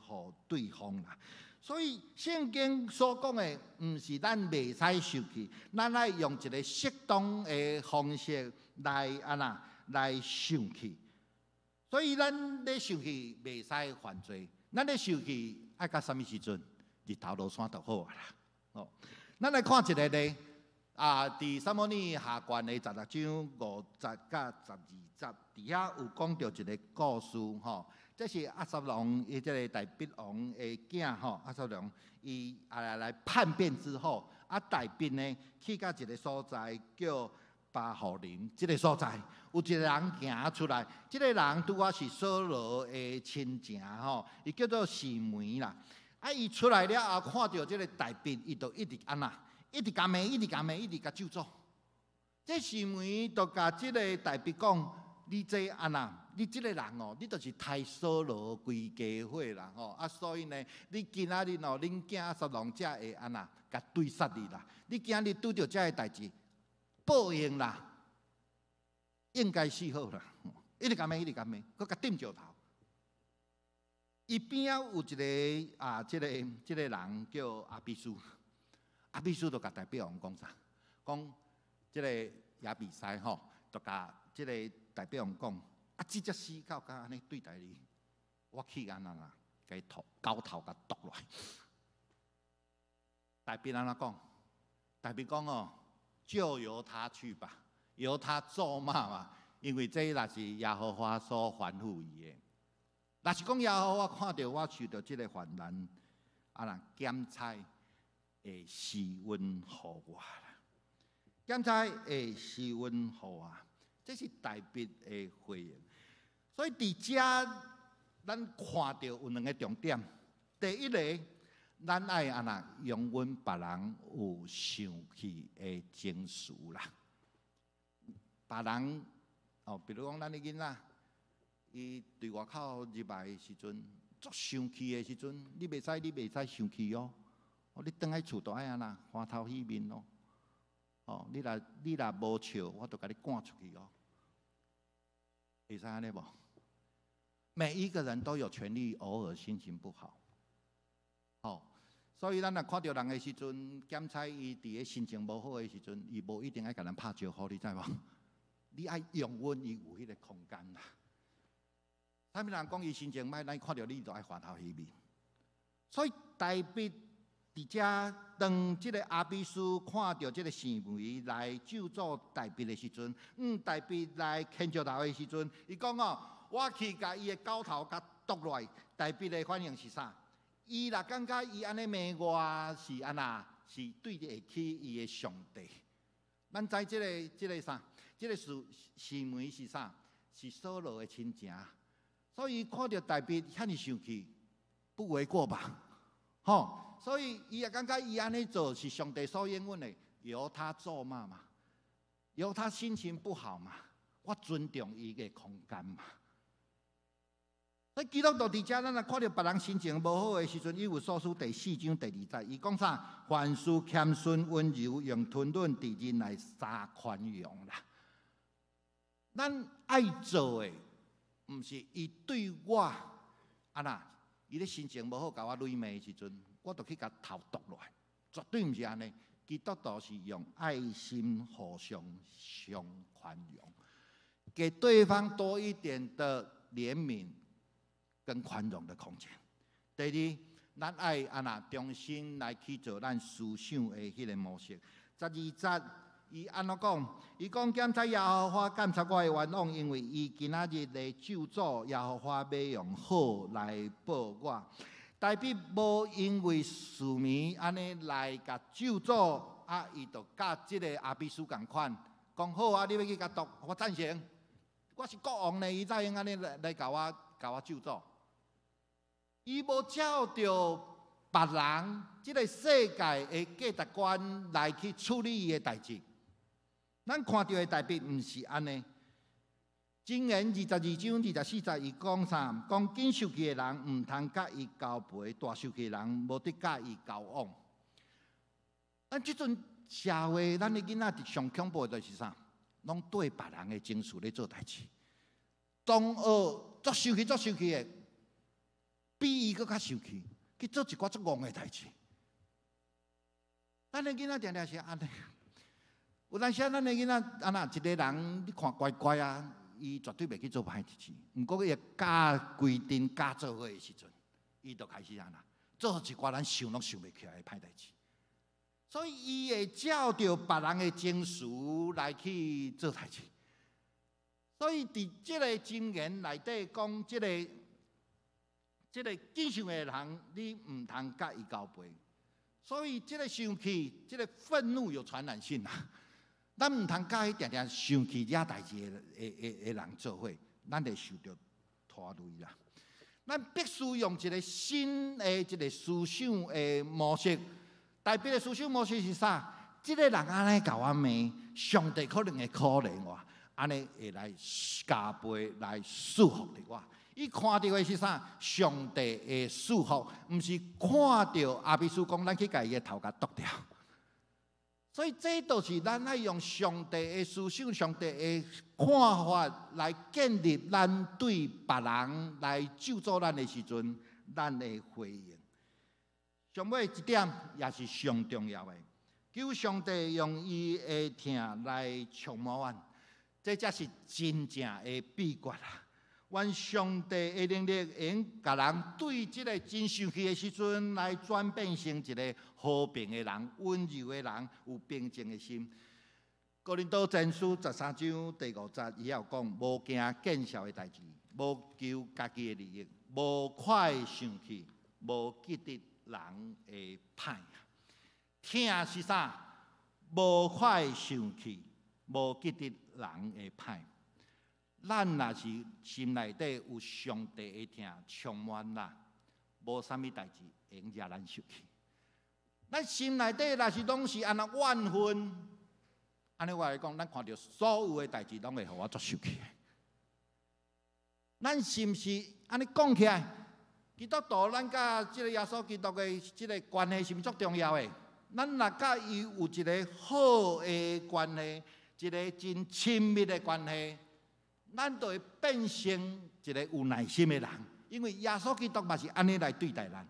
對方啦。所以聖經所講的，毋是咱袂使生氣，咱愛用一个適當的方式來按怎來生氣。所以咱咧生氣袂使犯罪，咱咧生氣愛到啥物時陣？日頭落山就好啊啦。哦，咱來看一个例啊，佇撒母耳下卷的16章5節到12節，佇遐有講著一个故事吼。這是押沙龍伊這个大衛王的囝吼，押沙龍伊來叛變之後，大衛呢去到一个所在叫巴戶琳，這个所在有一个人行出來，這个人拄仔是掃羅的親情吼，伊叫做示每啦。伊出來了後，看著這个大衛，伊就一直按怎，一直共罵，一直共罵，一直共咒詛。這示每就共這个大衛講：你這按怎？你這个人哦，你就是刣掃羅規家伙啦吼！所以呢，你今仔日哦，恁囝押沙龍才會按怎，共追殺你啦。你今日拄著這个代誌，報應啦，應該死好啦。一直共罵，一直共罵，閣共擲石頭。伊邊仔有一个這个人叫亞比書，亞比書就共大衛王講啥？講這个亞比篩吼，就共這个大衛王講：這隻死狗敢按呢對待你，我去按怎啦，共伊頭狗頭共剁落來。大衛按怎講？大衛講哦，就由他去吧，由他咒罵嘛，因為這若是耶和華所吩咐伊的。若是講耶和華看著我受著這個患難，啊若檢察會施恩予我啦，檢察會施恩予我，這是大衛的回應。所以佇遮，咱看著有兩個重點。第一个，咱愛按怎容忍別人有生氣的情緒啦。別人哦，比如講咱的囡仔，伊對外口入來的時陣，足生氣的時陣，你袂使生氣哦。哦，你轉來厝都愛按怎歡頭喜面哦。哦，你若無笑，我就共你趕出去哦。會使按呢無？每一個人都有權利偶爾心情不好。哦，所以咱若看著人的時陣，檢查伊佇咧心情無好的時陣，伊無一定愛共咱拍招呼，你知無？你愛容忍伊有彼個空間啦。啥物人講伊心情䆀，咱看著你就愛歡頭喜面。所以大衛佇遮當這個亞比書看著這個示每來咒詛大衛的時陣，大衛來牽石頭的時陣，伊講哦，我去共伊的狗頭共剁落來。大衛的反應是啥？伊若感覺伊按呢罵我是按怎，是對得起伊的上帝。咱知這個啥？這個示每是啥？是掃羅的親情。所以看著大衛遐爾生氣，不為過吧？吼！所以伊也感覺伊按呢做是上帝所應允的，由他咒罵嘛，由他心情不好嘛，我尊重伊的空間嘛。所以基督徒佇遮，咱若看著別人心情無好的時陣，以弗所書第四章第二節，伊講啥？凡事謙遜溫柔，用吞忍佇忍耐三寬容啦。咱愛做的，毋是伊對我按怎，伊咧心情無好，共我擂罵的時陣，我就去共頭剁落來，絕對毋是按呢。基督徒是用愛心互相相寬容，給對方多一點的憐憫跟寬容的空間。第二，咱愛按怎重新來去做咱思想的彼個模式。12節，伊按怎講？伊講檢察耶和華監察我的冤枉，因為伊今仔日的咒詛，耶和華欲用好來報我。大衛無因為示每按呢來共咒詛，啊，伊就佮這個亞比書仝款，講好啊，你欲去共剁，我贊成。我是國王呢，伊才會用按呢來共我咒詛。伊無照著別人這個世界的價值觀來去處理伊的代誌。咱看著的大衛毋是按呢。箴言22章24節，伊講啥？講緊受氣的人毋通佮伊交陪，大受氣的人無得佮伊交往。咱這陣社會，咱的囡仔上恐怖的就是啥？攏對別人的情緒咧做代誌。當學足生氣、足生氣的，比伊閣較生氣，去做一寡足戇的代誌。咱的囡仔定定是按呢。有當時咱的囡仔按怎一個人，你看乖乖啊，伊絕對袂去做歹代誌。毋過伊佮規陣佮做伙的時陣，伊就開始按怎做一寡咱想攏想袂起來的歹代誌。所以伊會照著別人的情緒來去做代誌。所以佇這個箴言內底講，這個緊生的人，你毋通佮伊交陪。所以這個生氣、這個憤怒有傳染性啊！咱毋通佮彼定定生氣惹代誌的人做伙，咱會受著拖累啦。咱必須用一個新的一個思想的模式。大衛的思想模式是啥？這個人按呢共我罵，上帝可能會可憐我，按呢會來加倍來賜福予我。伊看著的是啥？上帝的賜福，毋是看著亞比書講，咱去共伊的頭共剁掉。所以這就是咱愛用上帝的思想、上帝的看法來建立咱對別人來咒詛咱的時陣，咱的回應。上尾一點也是上重要的，求上帝用伊的疼來觸摸阮，這才是真正的秘訣啦。願上帝的能力會用共人對這个真生氣的時陣，來轉變成一个和平的人、溫柔的人、有平靜的心。哥林多前書13章第5節，伊有講：無驚見笑的代誌，無求家己的利益，無快生氣，無記得人的歹。疼是啥？無快生氣，無記得人的歹。咱若是心內底有上帝的疼充滿啦，無啥物代誌會用惹咱生氣。咱心內底若是攏是按呢怨恨，按呢我來講，咱看著所有的代誌攏會予我足生氣。咱是毋是按呢講起來？基督徒咱佮這个耶穌基督的這个關係是毋是足重要的？咱若佮伊有一个好的關係，一个真親密的關係，咱就會變成一个有耐心的人，因為耶穌基督嘛是按呢來對待咱。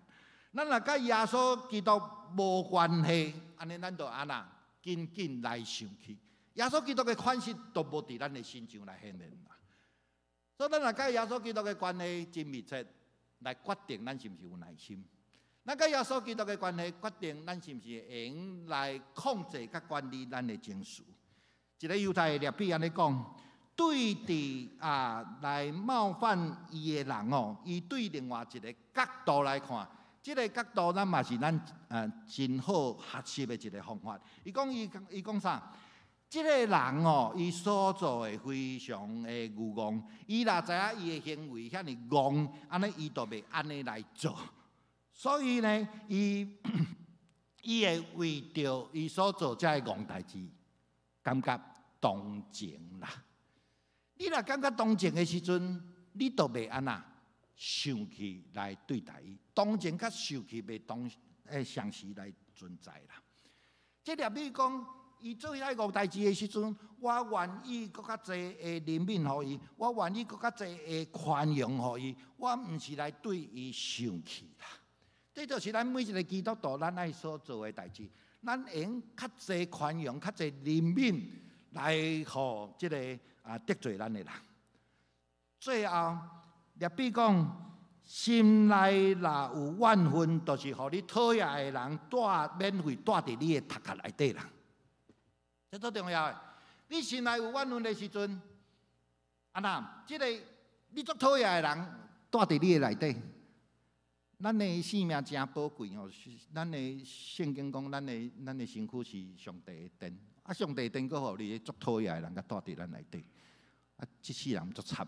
咱若佮耶穌基督無關係，按呢咱就按呢緊緊來生氣。耶穌基督的款式都無佇咱的身上來顯現啦。所以咱若佮耶穌基督的關係真密切，來決定咱是毋是有耐心。咱佮耶穌基督的關係決定咱是毋是會用來控制佮管理咱的情緒。一个猶太的拉比按呢講。對佇啊來冒犯伊的人哦，伊對另外一个角度來看，這个角度咱嘛是咱真好學習的一个方法。伊講伊伊講啥？這个人哦，伊所做的非常的愚戇，伊若知影伊的行為遐爾戇，按呢伊就袂按呢來做。所以呢，伊伊會為著伊所做這个戇代誌，感覺同情啦。你若感覺同情的時陣，你就袂按呢生氣來對待伊。同情佮受氣袂同相時來存在啦。這拉比講，伊做遐個戇代誌的時陣，我願意閣較濟的憐憫予伊，我願意閣較濟的寬容予伊，我毋是來對伊生氣啦。這就是咱每一个基督徒咱愛所做的代誌，咱會用較濟寬容、較濟憐憫來予這个得罪咱的人。最後，拉比講，心內若有怨恨，就是予你討厭的人蹛免費蹛佇你的頭殼內底啦。這足重要的。你心內有怨恨的時陣，啊那，這个你足討厭的人蹛佇你的內底。咱的生命誠寶貴吼，咱的聖經講，咱的身軀是上帝的殿，啊，上帝的殿閣予你足討厭的人共蹛佇咱內底，啊，這世人足慘。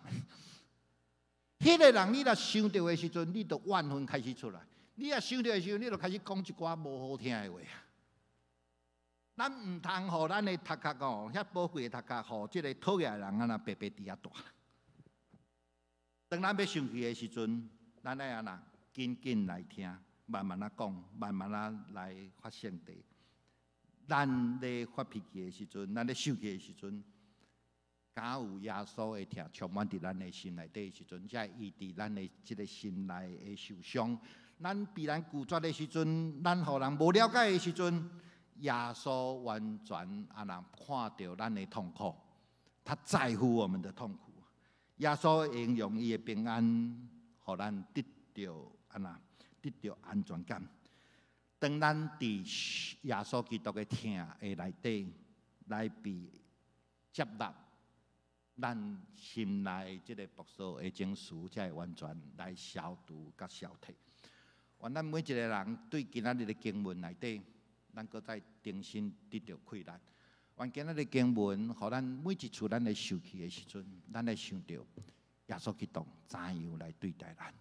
彼个人你若想著的時陣，你就怨恨開始出來。你若想著的時陣，你就開始講一寡無好聽的話。咱毋通予咱的頭殼哦，遐寶貴的頭殼，予這个討厭的人按呢白白佇遐蹛。當咱欲生氣的時陣，咱愛按呢緊緊來聽，慢慢仔講，慢慢仔來發性地。咱咧發脾氣的時陣，咱咧生氣的時陣，敢有耶穌的疼充滿佇咱的心內底的時陣，才會醫治咱的這个心內的受傷。咱被人拒絕的時陣，咱予人無了解的時陣，耶穌完全按呢看著咱的痛苦，他在乎我們的痛苦。耶穌會用伊的平安，予咱得著按呢得著安全感。當咱佇耶穌基督的疼的內底來被接納，咱心內這个樸素的情緒才會完全來消除佮消退。願咱每一个人對今仔日的經文內底，咱閣再重新得著氣力。願今仔日的經文，予咱每一次咱咧受氣的時陣，咱會想著耶穌基督怎樣來對待咱。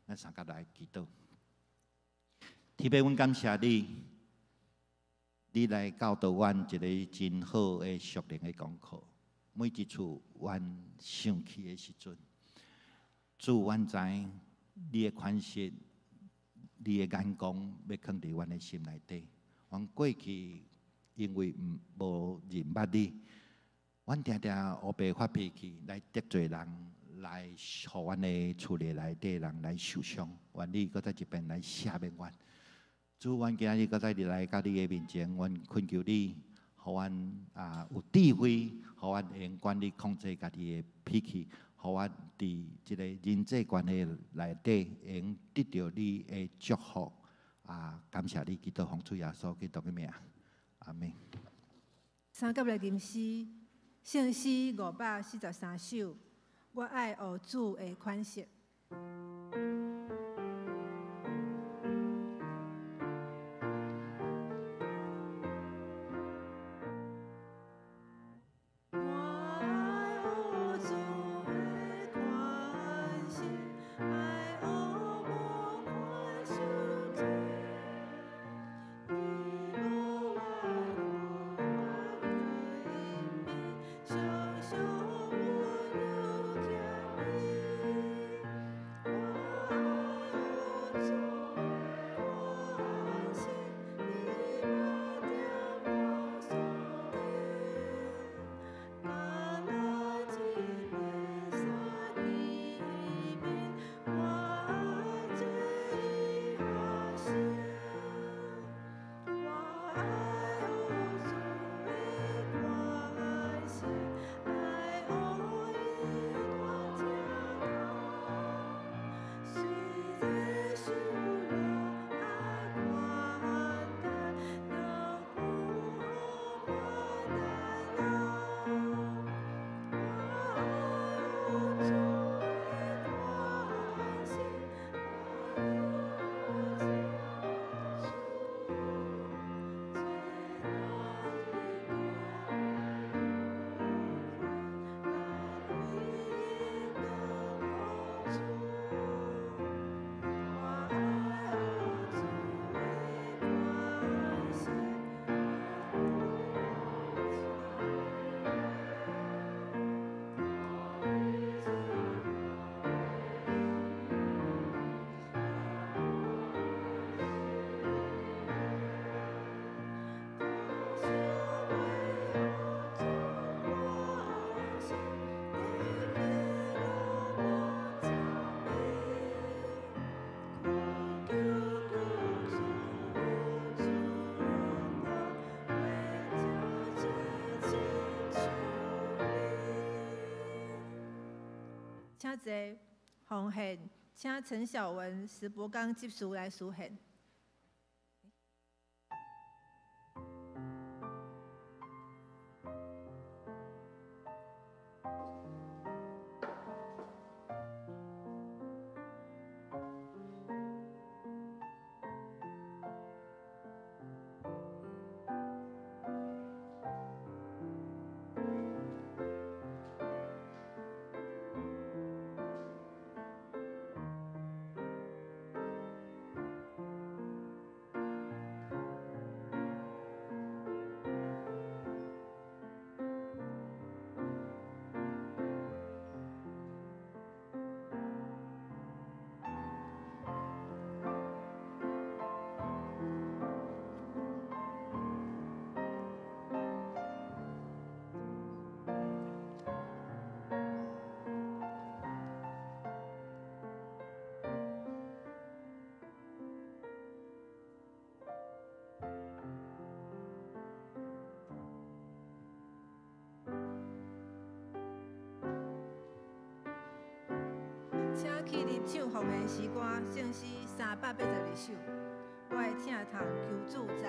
咱三個來祈禱。天父，阮感謝你，你來教導阮一个真好的屬靈的功課。每一次阮生氣的時陣，主，阮知你的款式，你的眼光欲囥佇阮的心內底。阮過去因為毋無認捌你，阮定定烏白發脾氣來得罪人，來予阮的厝內內底人來受傷。願你閣再一遍來赦免阮。主，阮今日閣再入來到你的面前，阮懇求你，予阮有智慧，予阮會用管理控制家己的脾氣，予予阮佇這个人際關係內底，會用得著你的祝福。啊，感謝你，祈禱奉主耶穌基督的名，阿們。三甲來吟詩，聖詩543首，我愛學主的款式。請坐，奉獻，請陳小文、石博剛執事來書獻。請起立唱奉獻詩歌，聖詩382首，我的疼痛求主讚。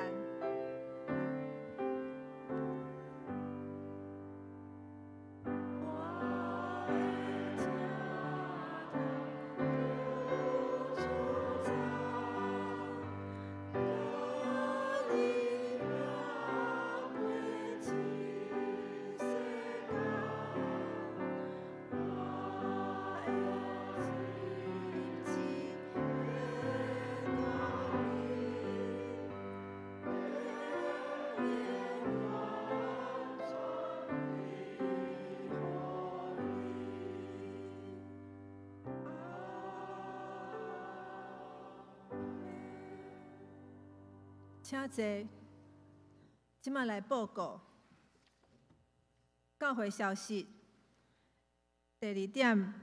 請坐，這馬來報告教會消息。第二點，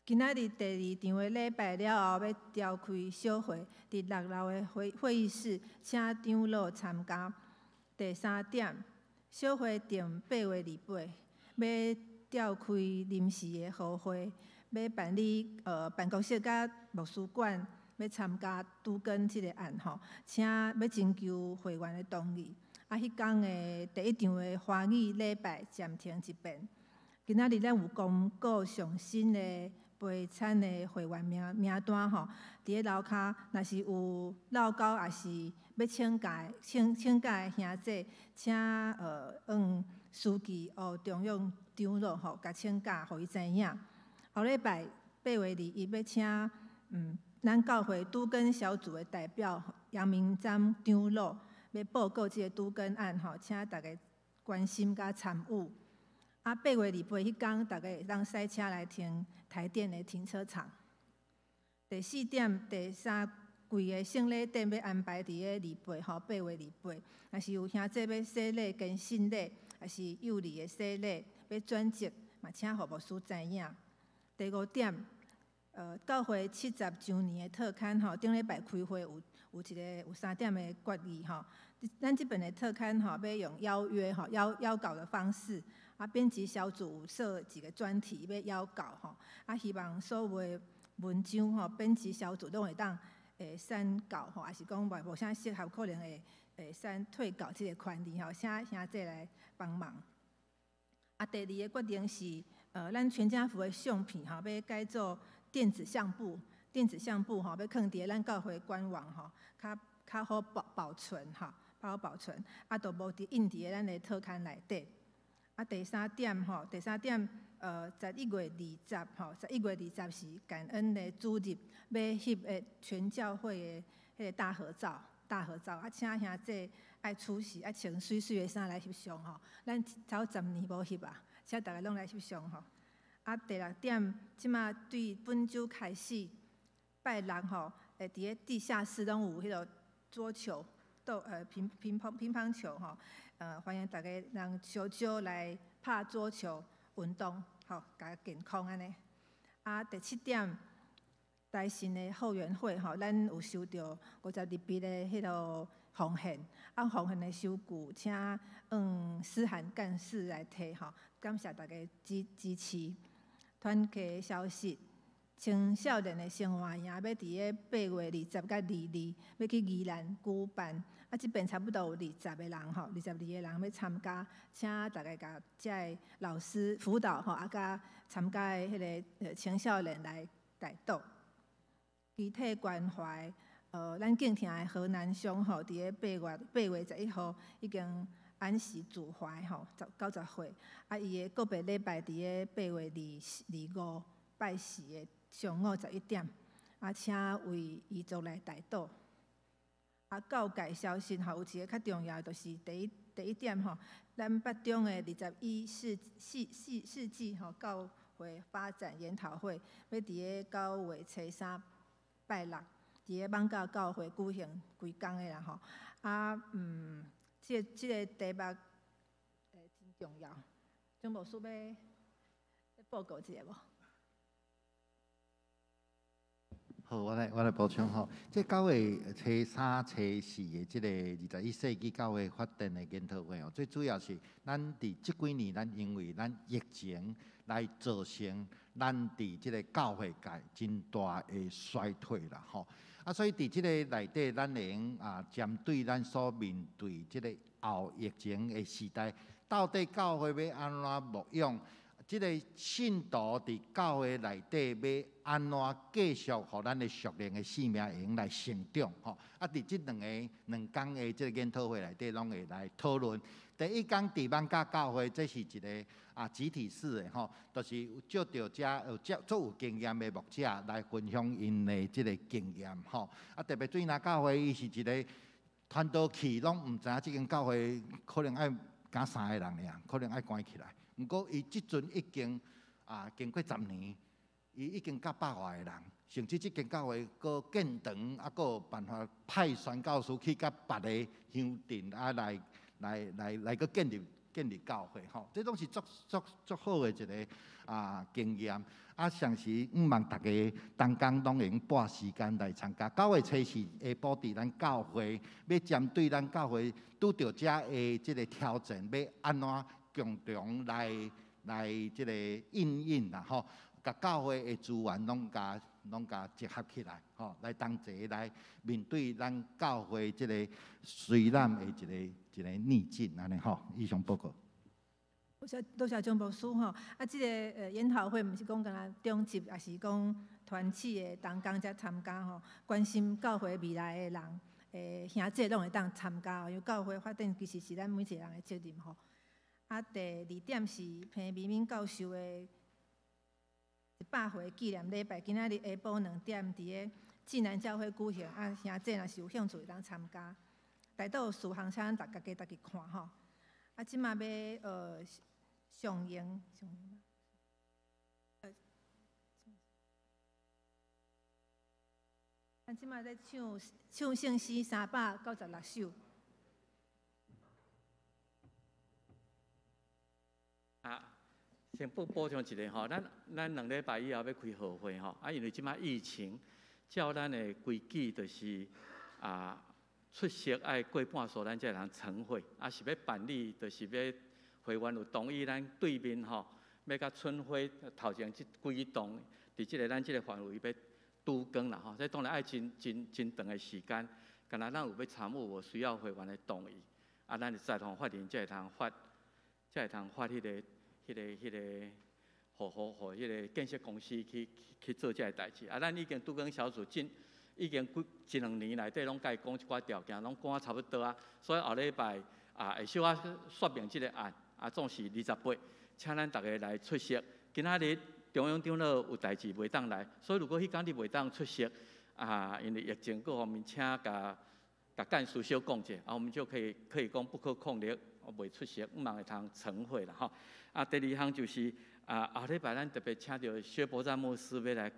今仔日第二場的禮拜了後，欲召開小會，佇六樓的會議室，請長老參加。第三點，小會定8月28，欲召開臨時的合會，欲辦理辦公室佮牧師館欲參加都更這个案吼，請欲徵求會員的同意。啊，彼工的第一場的華語禮拜暫停一遍。今仔日咱有公告上新的陪餐的會員名單吼，佇咧樓跤，若是有落勾，抑是欲請假的兄弟，請向書記胡中勇長老吼，共請假，予伊知影。後禮拜8月21欲請咱教會都更小組的代表楊明章長老，欲報告這个都更案吼，請大家關心佮參與。啊，8月28彼工，大家會當駛車來停台電的停車場。第四點，第三季的聖禮典欲安排佇咧二八吼，8月28。若是有兄弟欲洗禮、堅信禮，抑是幼兒的洗禮，欲轉職，嘛請予牧師知影。第五點，教會70週年的特刊吼，頂禮拜開會有三點的決議吼。咱這本的特刊吼，欲用邀約吼邀稿的方式，啊，編輯小組有設一個專題欲邀稿吼，啊，希望所有的文章吼，編輯小組攏會當刪稿吼，抑是講無啥適合，可能會刪退稿這个權利吼，請兄弟來幫忙。啊，第二个決定是，咱全家福的相片吼，欲改做電子相簿，電子相簿吼，欲囥佇咱教會官網吼，較好保存吼，較好保存，啊，就無佇印佇咱的特刊內底。啊，第三點吼，第三點，11月20吼，十一月二十是感恩的主日，欲翕的全教會的彼个大合照，大合照，啊，請兄弟愛出席，愛穿媠媠的衫來翕相吼。咱超10年無翕啊，請逐个攏來翕相吼。啊，第六點，這馬對本週開始，拜六吼，會佇咧地下室攏有彼个桌球、鬥乒乓球吼，歡迎逐家人相招來拍桌球運動，吼，共健康按呢。啊，第七點，台新的後援會吼，咱有收著52筆的彼个奉獻，啊，奉獻的收據，請思涵幹事來提吼，感謝大家支持。團契的消息，青少年的生活營欲佇咧8月20佮22，欲去宜蘭舉辦。啊，這邊差不多有20個人吼，22個人欲參加，請大家共遮的老師輔導吼，啊，佮參加的彼个青少年來代禱。肢體關懷，咱敬聽的河南鄉吼，佇咧8月11號已經安息主懷吼，90歲。啊，伊的告別禮拜佇咧8月25拜四的上午11點，啊，請為遺族來代禱。啊，教界消息吼，有一个較重要，就是第一點吼，咱北中的21世紀吼教會發展研討會，欲佇咧9月初3拜六，佇咧艋舺教會舉行規工的啦吼。啊，這个題目真重要，張牧師欲報告一下無？好，我來補充吼，這9月初3、初四的這个21世紀教會發展的研討會哦，最主要是咱佇這幾年，咱因為咱疫情來造成咱佇這个教會界真大的衰退啦吼。啊，所以佇這个內底，咱會用啊，針對咱所面對這个後疫情的時代，到底教會欲按怎牧養？這个信徒佇教會內底欲按怎繼續，予咱的屬靈的生命會用來成長吼？啊，佇這兩工的這个研討會內底，攏會來討論。第一工佇艋舺教會，這是一个集體式的吼，就是借著遮有遮足有經驗的牧者來分享𪜶的這个經驗吼。啊，特別水林教會，伊是一个傳道去攏毋知影這間教會可能愛敢三個人爾，可能愛關起來。毋過伊這陣已經經過10年，伊已經甲百外个人，甚至這間教會閣建堂，啊，閣有辦法派宣教師去佮別个鄉鎮啊來閣建立教會吼，這攏是足足足好的一个經驗。啊，相時向望逐家同工攏會用撥時間來參加。9月初4下晡佇咱教會，欲針對咱教會拄著遮的這个挑戰，欲按怎共同來來這个應用啦吼，共教會的資源攏共結合起來，吼，來同齊來面對咱教會這个隨難的一個逆境，按呢吼。以上報告。多謝多謝張牧師吼，啊，這个研討會毋是講干焦長執，抑是講團契的同工才參加吼，關心教會未來的人，兄姊攏會當參加，因為教會發展其實是咱每一個人的責任吼。啊，第二點是彭美敏教授的100歲紀念禮拜，今仔日下晡2點佇个濟南教會舉行，啊，兄姊若是有興趣會當參加。代禱事項，請咱逐家己看吼。啊，這馬欲上映，上映。咱這馬咧唱唱聖詩396首。啊，先補充一下吼，咱2禮拜以後欲開號會吼，啊，因為這馬疫情，照咱的規矩就是啊，出席愛過半數，咱才會通成會。啊，是欲辦理，就是欲會員有同意咱對面吼，欲共春暉頭前這幾棟，佇這个咱這个範圍欲拄工啦吼，這當然愛真真真長的時間，敢若咱有欲參與，無需要會員的同意，啊，咱就財團法人才會通發，才會通發彼个，予予予彼个建設公司去做這个代誌。啊，咱已經拄工小組進，已經幾一兩年內底攏共伊講一寡條件，攏講啊差不多啊。所以後禮拜啊會小可說明這个案，啊，總是28，請咱逐家來出席。今仔日中央長老有代誌袂當來，所以如果彼工你袂當出席，啊，因為疫情各方面，請共幹事小講者，啊，我們就可以講不可抗力，袂出席，毋茫會通成會啦吼。啊，第二項就是啊，後禮拜咱特別請著薛伯贊牧師欲來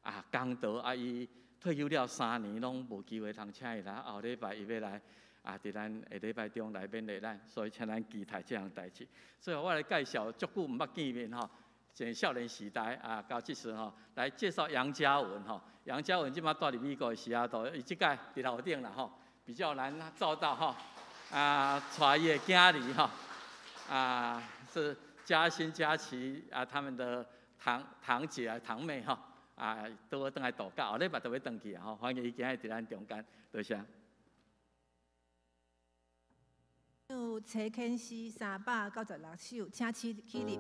啊講道，啊，伊退休了3年，攏無機會通請伊來，後禮拜伊欲來啊，佇咱下禮拜中來勉勵咱，所以請咱期待這項代誌。所以我來介紹，足久毋捌見面吼。從少年時代啊，到這時吼，來介紹楊家文吼。楊家文這馬蹛佇美國的西雅圖，伊這擺佇樓頂啦吼，比較難找到吼。啊，帶伊的囝兒吼，啊是嘉欣、嘉琪啊，他們的堂姐啊、堂妹吼，啊都轉來度假，後禮拜就欲轉去啊吼，歡迎伊今日佇咱中間，多謝。唱齊天詩396首，請起立。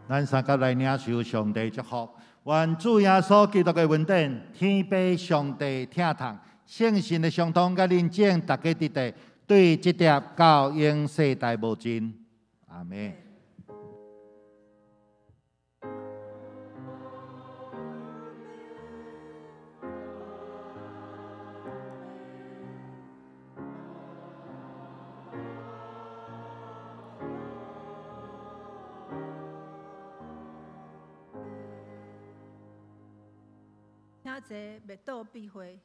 咱三甲來領受上帝祝福，願主耶穌基督的恩典、天父上帝疼痛、聖神的相通佮臨在，逐家佇地，對這疊到永世代無盡。阿們。請坐，默禱閉會。